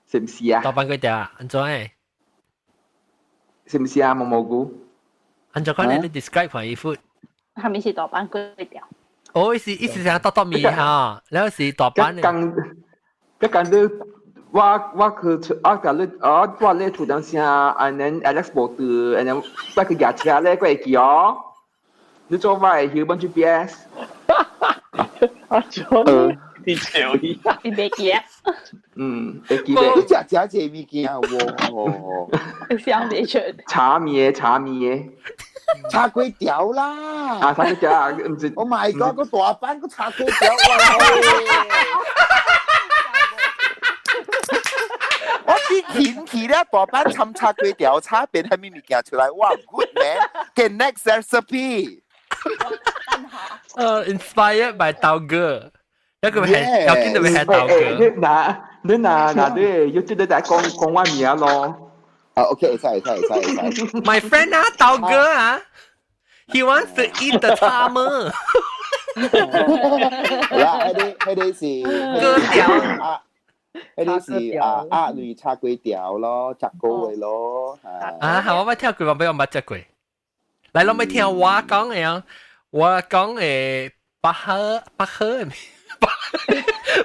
是毋是啊？大阪粿條啊，按怎的？是毋是啊？毛毛菇？按怎講你 describe 看伊 food？係咪是大阪粿條？哦，伊是伊是啥剁剁麵哈，然後是大阪的。剛剛剛你我我去我甲你我住咧厝當時啊，and then Alex 無佇，and then 我去駕車咧，我會記哦。你做我的 human GPS？啊，做你笑伊，你袂記啊？嗯，會記得。你食食這物件喎？想袂出。炒麵的，炒麵的。炒粿條啦！啊，炒粿條啊，毋是。 Oh my god！個大阪個炒粿條，哇！我啲天氣咧，大阪參炒粿條，炒變係咩物件出來？哇，good man！Get next recipe。 Inspired by 豆哥，一個係有見到咪係豆哥。你嗱你嗱嗱你要記得在講講我名咯。啊，OK，會使會使會使會使。 My friend 啊，豆哥啊，he wants to eat the 叉麼。啦，彼個彼個是粿條啊，彼個是啊鴨類炒粿條咯，食過的咯。啊，好，我捌聽過，我捌我捌食過。來，攏欲聽我講的啊，我講的北海北海的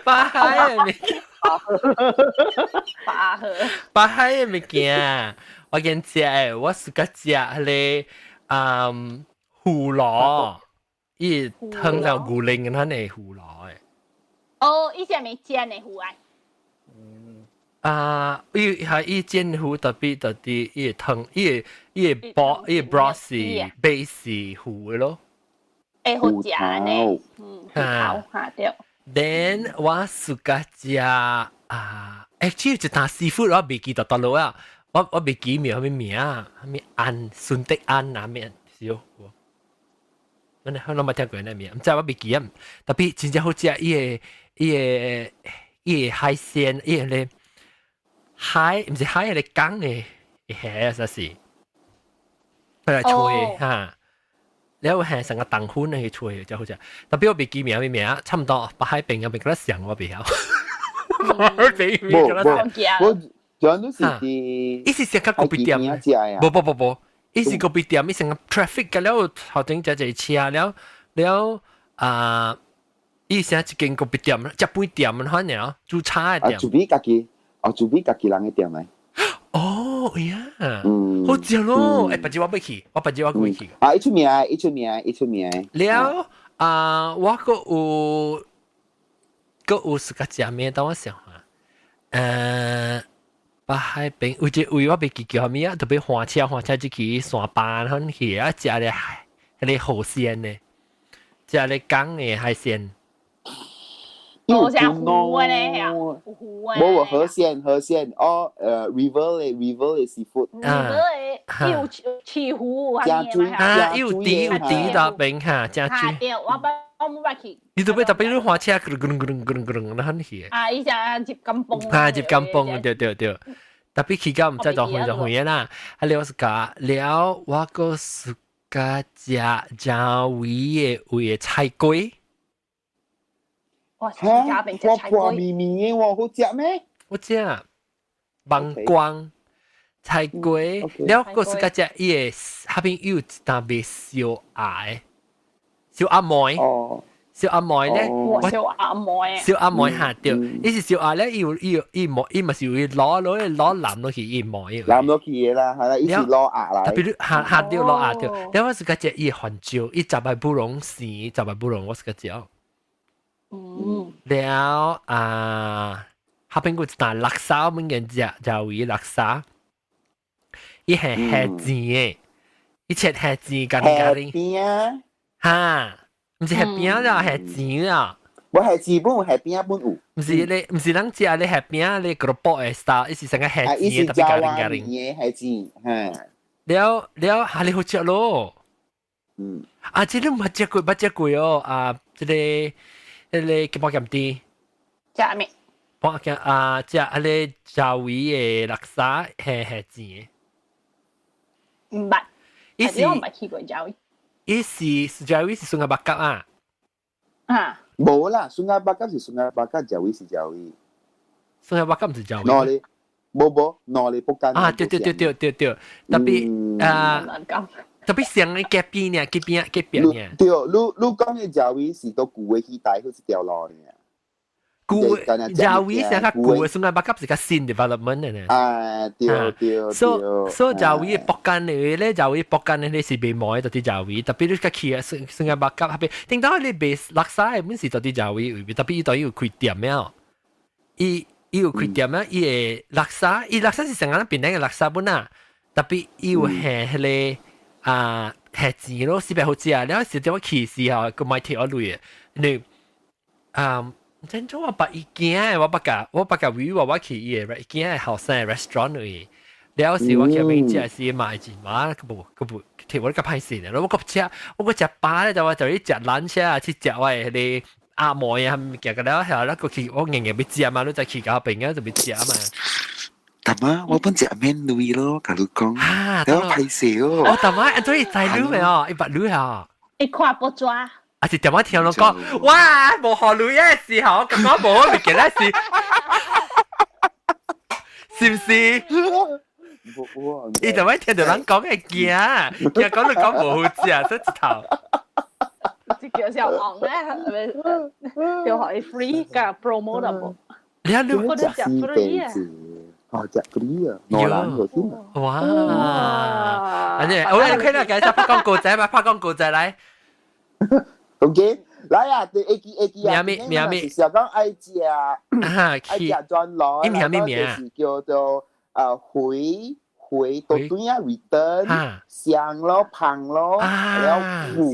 北海的物件，北海北海的物件，我見食的，我是較食彼個嗯芋螺，伊湯就牛奶咁樣的芋螺的。哦，伊是咪煎的芋啊？啊，伊係伊煎芋特別特別，伊湯，伊伊煲伊 broth 是 base 是芋的咯。會好食呢，嗯，頭嚇對。 Then 我 suka 食啊，actually 一單 seafood 我未記得到落啊，我未記名啥物名啊，啥物安順德安啊咩少。我呢，我攏冇聽過那名，毋知我未記啊。特別真正好食，伊個海鮮，伊個咧海，毋是海，係個港的蝦啊，啥是？佢來吹哈，了後係成個糖粉去吹，真好食。特別我未記名咩名，差唔多北海邊啊，邊個想我袂曉。冇冇，我主要是佇，伊是成個咖啡店，無無無無。伊是咖啡店，伊成個 traffic 嘅了，頭前坐一車了了啊！伊成一間咖啡店，食飯店反正煮茶的店。啊，做俾家己，哦，做俾家己人的店嚟。哦，哎呀，嗯，好食咯！欸，別日我欲去，我別日我會去。啊，伊出名，伊出名，伊出名。了啊，我閣有閣有自家食咩？等我想下，北海邊有一位我袂記叫啥物啊，特別換車換車入去山壩遐去啊，食咧彼個河鮮呢，食咧港的海鮮。哦，像湖的咧，湖的。無河鮮河鮮哦，river 的 river 的 seafood。 river 的有沏湖加水啊，有池有池那邊哈，真水。對，我捌我冇捌去。你特別特別你換車，咕嚕咕嚕咕嚕咕嚕，那很去。啊，伊只入金崩。啊，入金崩，對對對。特別去到毋知當遠就遠啦。啊，了是講了，我閣 suka 食正位的位的菜粿。哇！家邊食菜粿。我綿綿的喎，好食咩？好食，網光菜粿，了閣 suka 食伊的下邊有一淡薄燒鴨的，燒鴨糜。哦。燒鴨糜咧，燒鴨糜。燒鴨糜下對，伊是燒鴨咧，伊有伊有伊糜，伊嘛是有攞攞攞攬落去伊糜。攬落去的啦，係啦，伊是攞鴨來。特別下下對攞鴨對，了我 suka 食伊番椒，伊十擺布隆生，十擺布隆我 suka 食。了啊，下邊個一單叻沙，物件食食位叻沙，伊係蝦子的，伊切蝦子咖喱咖喱。蝦餅。哈，毋是蝦餅啦，蝦子啊。無蝦子本有蝦餅本有。毋是咧，毋是人食咧蝦餅咧，keropok 的 style，伊是成個蝦子特別咖喱咖喱。嘅蝦子，哈。了了，哈你好食咯。啊，這個毋捌食過，捌食過哦。啊，這個。彼個金寶鹹甜。食咩？我講啊，食彼個爪位的叻沙蝦蝦子。毋捌。伊是我毋捌去過爪位。伊是爪位是 Sungai Bakap 啊？啊。無啦，Sungai Bakap 是 Sungai Bakap，爪位是爪位。 Sungai Bakap 毋是爪位。哪裡？無無，哪裡不干？啊，對對對對對對，特別啊。特別像的隔壁呢，隔壁隔壁呢。對，你講的爪位是到舊的戲台好一條路呢。舊爪位是較舊的，Sungai Bakap 是較新 development 的呢。啊，對對。所以爪位北間的咧，爪位北間的咧是賣糜的，就是爪位。特別你較去啊，Sungai Bakap 彼邊，頂到你賣叻沙的，本是就是爪位，特別伊都有開店了。伊伊有開店啊，伊的叻沙，伊叻沙是成個檳城的叻沙本啊，特別伊有下彼個。啊，蝦子咯，是別好食啊！了時陣我去時候，閣買提我鐳的，你啊，真做我捌伊囝，我捌共我捌共位我我去伊的伊囝的後生 restaurant 位，了時我去邊食時買一嘛，閣無閣無提我較歹勢咧，我閣食我閣食飽咧，就我就去食lunch 啊，去食我的彼個鴨糜啊，物件個了後咧，閣去我硬硬欲食嘛，你再去到邊啊就欲食嘛。大媽，我本食免鐳咯，共你講，我歹勢哦。哦，大媽，所以知你未哦？伊捌你啊？伊看報紙。啊是點樣聽人講？哇，無予鐳的時候，我感覺無物件咧是，是毋是？伊就會聽到人講會驚，驚講你講無好食，這一頭。這叫小紅咧，就予伊 free 共 promote 啦無？你啊，你我都食 free 啊！哦，食 free 啊，兩人就先。哇！安尼，我來看下介紹拍廣告仔嘛，拍廣告仔來。 OK，來啊，對 A 記 A 記啊，名名名是講愛食，愛食轉來，伊名咩名？就是叫做回回到對啊 return，香咯，芳咯，了富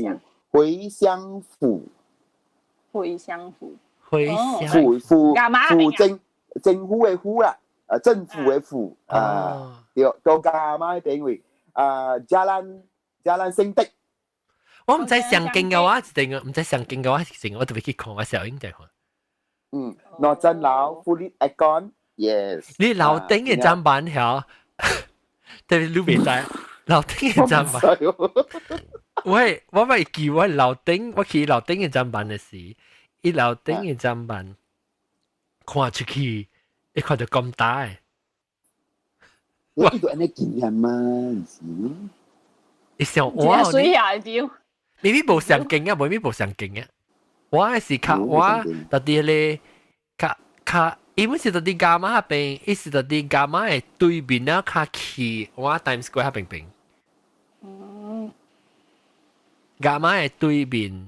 回鄉府。回鄉府。回鄉府府府政府的府啦，政府的府啊，對，到伽馬邊位啊，Jalan 聖德。我毋知上勁嘅話，一定毋知上勁嘅話，是我特別去看，我小英在看。嗯，兩層樓，fully aircon，yes。你樓頂嘅砧板曉，特別你袂知，樓頂嘅砧板。喂，我咪記我樓頂，我去樓頂嘅砧板嘅時，伊樓頂嘅砧板看出去，一看就咁大。我呢度按呢見人嘛，唔是？伊想哇，水啊掉。未必無上勁啊，未必無上勁啊。我係是較我特啲咧，較較，伊本是特啲伽馬嗰邊，伊是特啲伽馬嘅對面啊，較去我 Times Square 嗰邊邊。伽馬嘅對面，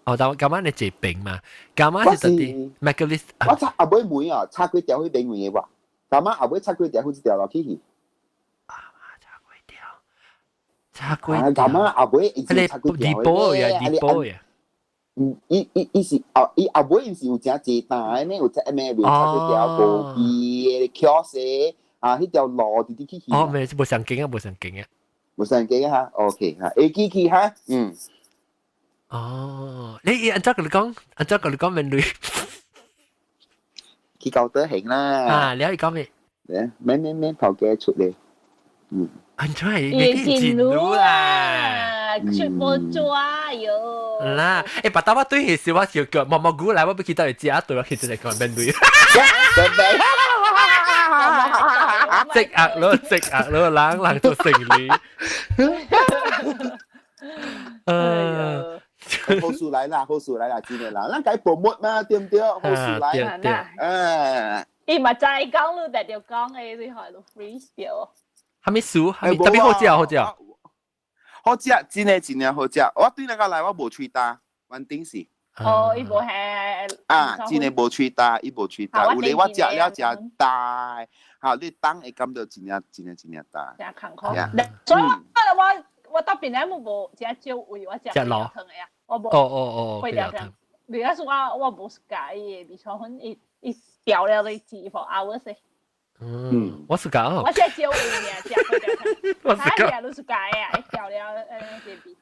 哦，但伽馬你這邊嘛？伽馬是特啲 Megalis。我插後尾門啊，插幾條去邊位嘅喎？伽馬後尾插幾條去這條落去去。插幾條？伽馬後尾伊是插幾條嘅呀，地波呀。嗯，伊伊伊是後伊後尾伊是有誠濟單呢，有隻咩未插幾條無邊嘅橋勢啊，彼條路直直去去。哦，未，無上景啊，無上景啊。無上景哈，OK 哈，會記去哈，嗯。哦，你按照佢講，按照佢講免鐳。去高德行啦。啊，你可以講咩？免免免頭家出嚟，嗯。按怎係你進路啦？全部抓喲。啦，欸，白頭我對時我就叫毛毛菇來，我不記得係食對，我其實嚟講免鐳。積壓咯，積壓咯，人人做生理。好事來啦，好事來啦，真的啦，咱該 promote 嘛，對唔對？好事來，對對。伊嘛知講你，但就講的，你害都 freeze 掉。啥物事？啥物特別好食，好食。好食，真的真正好食。我對那個來，我無喙焦，穩定是。哦，伊無係。啊，真的無喙焦，伊無喙焦。有咧，我食了食焦，好，你當會感覺真正真正真正焦。真艱苦。所以我我到邊咧無食少味，我食粿條湯的啊，我無。哦哦哦，粿條湯。而家說我無介意的，米腸粉伊伊調了你煮 for hours。嗯，我是講。我食少味爾，食粿條湯。我是講。你是介啊？調了這邊。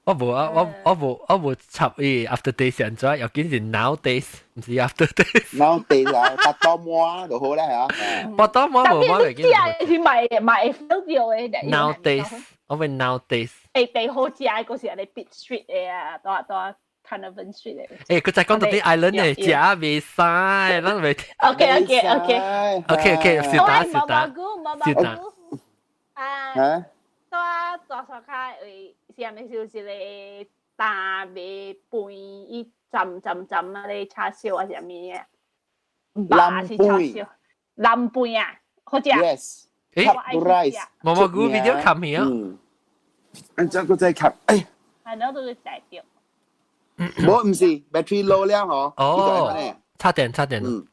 我無啊，我我無我無插伊 after taste 安怎，要緊是 now taste，毋是 after taste。 now taste 啊，巴肚滿就好啦嚇。巴肚滿無滿袂緊。這是買買 feel 到的。 now taste，我會 now taste。欸，第好食的嗰是按呢 Pitt Street 的啊，蹛蹛 Carnarvon Street 的。欸，佢再講到啲 island 的食袂使，咱袂。 OK OK OK。 OK OK，小打小打。小打。啊。蹛大沙跤位是毋是有一個大賣飯，伊浸浸浸啊咧叉燒啊啥物啊？南是叉燒，南飯啊，好食。 Yes。欸， rice。毛毛菇 video 看片啊？嗯。按這個再看，哎。係喏，都是帶掉。無，毋是，battery low 了嗬。哦。插電插電。嗯。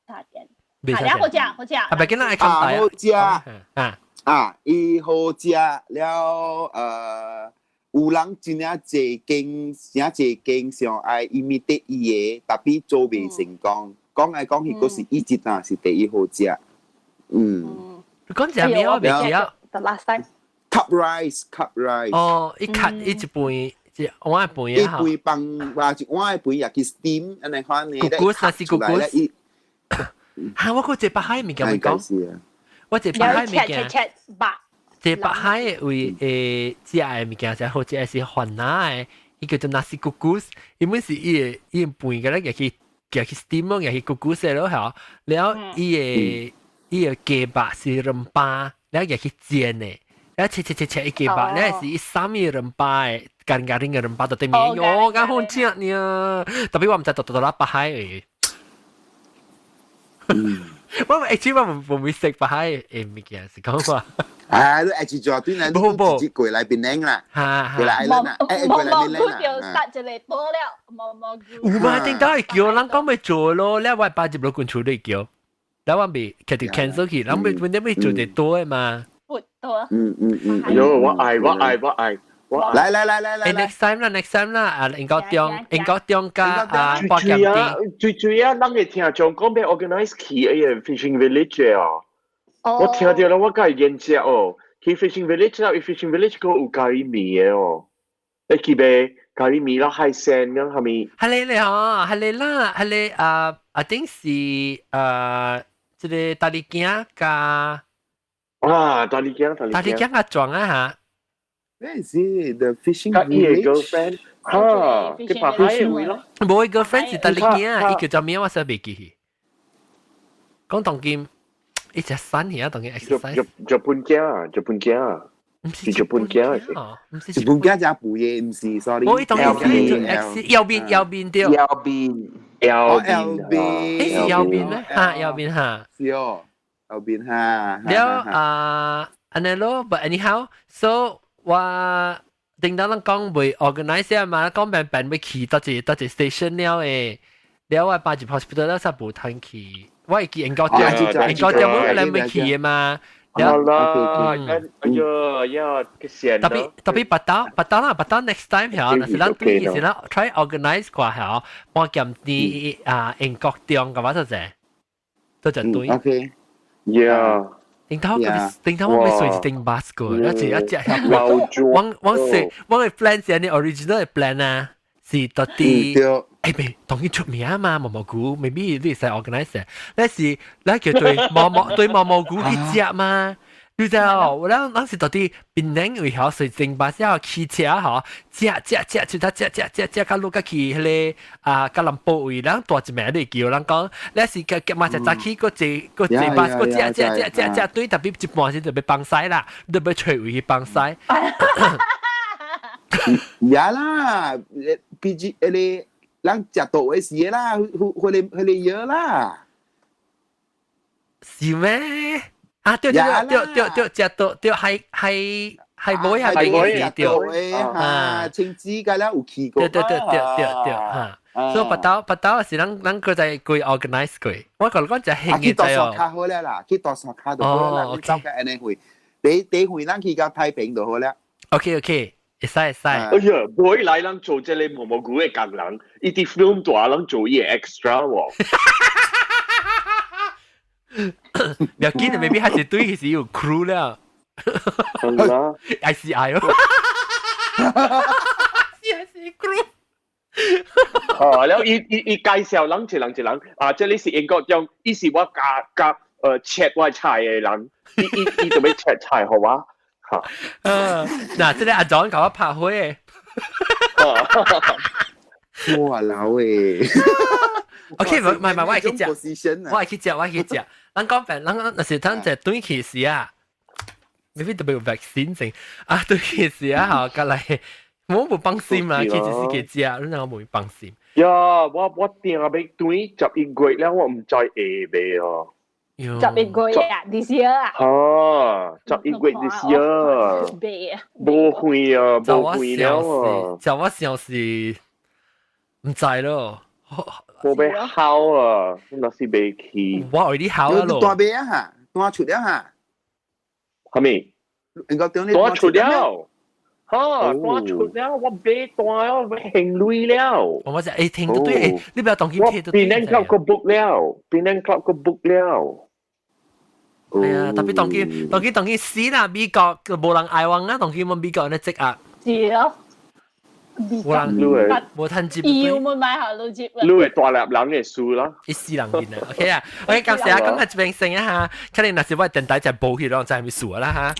插電。係啊，好食好食。啊，別緊啦，愛看啊，好食。啊。啊，伊好食了，有人真正濟間，真濟間想愛 imitate 伊的，tapi 做袂成功。講來講去，閣是伊一單是第一好食。嗯。你講食咩我袂記啊。 The last time。 Cup rice, cup rice。哦，一卡一杯，一碗飯啊。一杯飯，或一碗的飯也去 steam，按呢款呢。咕咕，那是咕咕。嚇！我閣這北海物件會講。我這北海物件，這北海的位食的物件，真好食的是番仔的，伊叫做 nasi kukus，伊本是伊的伊飯個咧，入去入去 steam 入去 kukus 的咯，嚇。了伊的伊的雞肉是 rempah，了入去煎的，了切切切切伊雞肉，了是伊三個 rempah 的，干干嘅 rempah 到對面，喲，咁好食呢。特別我毋知到到到北海的。我 actually 我無會食北海的物件，是講話。啊，你愛去做對呢？你直接過來檳城啦，過來啦，欸，過來檳城啦。毛毛菇就殺一個多了，毛毛菇。有嘛？頂到會叫人講欲做咯，了我擺入落滾處理叫，了我未決定 cancel 去，人欲本來欲做得多的嘛。不多。嗯嗯嗯。喲，我愛我愛我愛，來來來來來。 Next time 啦，next time 啦，啊，英國中英國中加啊，最主要最主要，咱會聽講講欲 organize 去個 fishing village 哦。我聽到了，我佮研究哦，去 fishing village 啦，fishing village 個有咖喱麵的哦，你去買咖喱麵啦，海鮮咁係咪？係你咧嗬，係你啦，係你啊，啊頂是啊，這個大力鏡加啊，大力鏡，大力鏡啊撞啊嚇。 Where is it? The fishing 伊個 girlfriend 哈，佢拍海位咯。無伊 girlfriend 是大力鏡，伊叫做咩我實未記去。講當今，伊隻山爾當今 exercise。日本鏡，日本鏡，唔是日本鏡，唔是日本鏡只補嘢，唔是，sorry。我當今是右邊右邊對。右邊右邊，誒是右邊咩？嚇，右邊嚇。是哦，右邊嚇。了啊，按呢咯，but anyhow，so 我頂當咱講袂 organize 啊嘛，講變變欲去佗一佗一 station 了的，了我擺入 hospital 了才無通去。我會記英國中，英國中我咱欲去的嘛。好啦，哎呀呀，特別特別巴打巴打啦，巴打 next time 嚇，若是咱對是咱 try organize 過嚇，半劍啲啊英國中嘅話就係，都就對。 OK，yeah。頂頭頂頭我欲坐一頂 bus 過，一隻一隻我我是我嘅 plan 是按呢 original 嘅 plan 啊，是到底誒未當佢出名啊嘛，毛毛菇，maybe 你會使 organize，你是你叫對毛毛對毛毛菇去食嘛？你知哦，我咱咱是到底檳城位曉坐整巴士騎車嗬，食食食，就他食食食食，到落去彼個啊，吉隆坡位，咱大一名你叫人講，你是個嘛食早起，閣坐閣坐巴士，閣食食食食食，對，特別一半時就欲放屎啦，你欲揣位去放屎。呀啦，PG 迄個咱食到的時啦，彼彼個彼個藥啦。是咩？啊對對對對對，食到對係係係尾係邊個對？啊，青子個啦有去過。對對對對對對嚇。所以巴打巴打是咱咱閣再規 organize 過。我講講就興嘅就去大沙卡好了啦，去大沙卡就好啦。你走個按呢去，第第回咱去到太平就好了。 OK OK，會使會使。哎呀，唔會來人做這個毛毛菇的工人，伊佇 film 大人做伊 extra 喎。唔要緊，maybe 還是對是有 crew 了。係啦，I C I 咯。是是 crew。哦，了伊伊伊介紹人一人一人，啊，這裡是英國中，伊是我加加切我菜的人，伊伊伊就欲切菜予我，嚇。嗯，嗱，這個阿 John 共我拍火的。哇老誒。 OK，唔係唔係，我會去食，我會去食，我會去食。咱講白，咱若是咱在轉去時啊，maybe 特別有 vaccine 先啊，轉去時啊，吼，過來，我無放心啊，其實是去食，你若我無放心。呀，我我訂欲轉11月了，我毋知會袂哦。十一月啊，this year 啊。哈，十一月 this year。未啊。無會啊，無會了啊。就我想是毋知咯。我欲考啊，若是袂去。我 already 考啊咯。大未啊哈，單出了哈。係咪？應該點你單出了。哈，單出了，我買單了，欲還鐳了。我我就誒聽到對，誒你不要當佢聽到對。Penang Club 個 book 了，Penang Club 個 book 了。係啊，特別當佢當佢當佢死啦，美國無人愛我啊，當佢問美國咧積壓。是咯。無人無趁接。要冇買下都接。你會大粒人嘅輸啦。一死人見啊，OK 啊，OK，感謝啊，講下這邊先啊哈，可能若是我電台就無去，攏知係咪輸啦哈。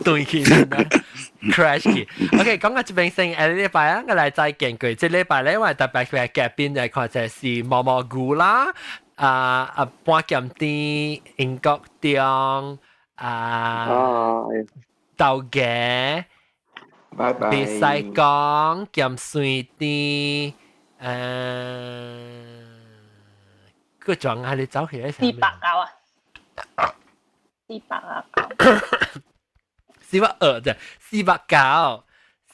對去 crash 去。OK，講下這邊先，下禮拜啊，我來再見過。這禮拜咧，我特別嘅嘉賓來看就是毛毛菇啦，啊啊半劍甜英國中啊豆芽。拜拜。別使講鹹水甜，個裝係你走起來。 490啊！489。 420啫，四百九，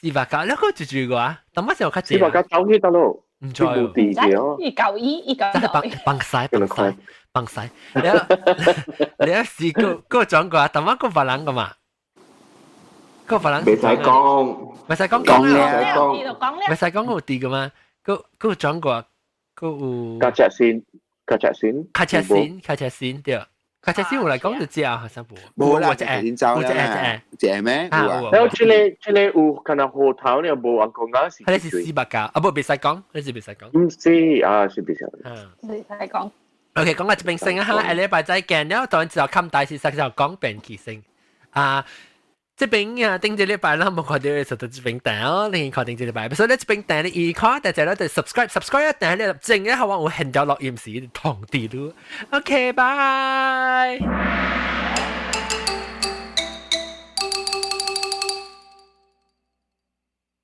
四百九，你個住住個啊？但乜時候較四百九走去得咯？毋知喎。一九一一九九。放屎放屎放屎！你你試過過裝過啊？但乜個別人個嘛？個別人袂使講，袂使講講啦，講袂使講有啲噶嘛？個個轉過個有卡車線，卡車線，卡車線，卡車線對。卡車線有來講就知啊，好像無。無啦，有一個，有一個，一個咩？啊，有。然後這個這個有可能河頭呢，無人講啊，是。佢是四百家，啊不，袂使講，佢是袂使講。唔是啊，是袂使。袂使講。 OK，講到這邊先啊，下禮拜再見了。當然之後冚大事實就講變起先啊。這邊啊，頂一禮拜啦，無看到就到這邊訂哦，你看頂一禮拜，所以咧這邊訂你一看，大家咧就 subscribe subscribe 訂你正一下我有現條錄音時通知你。OK，拜。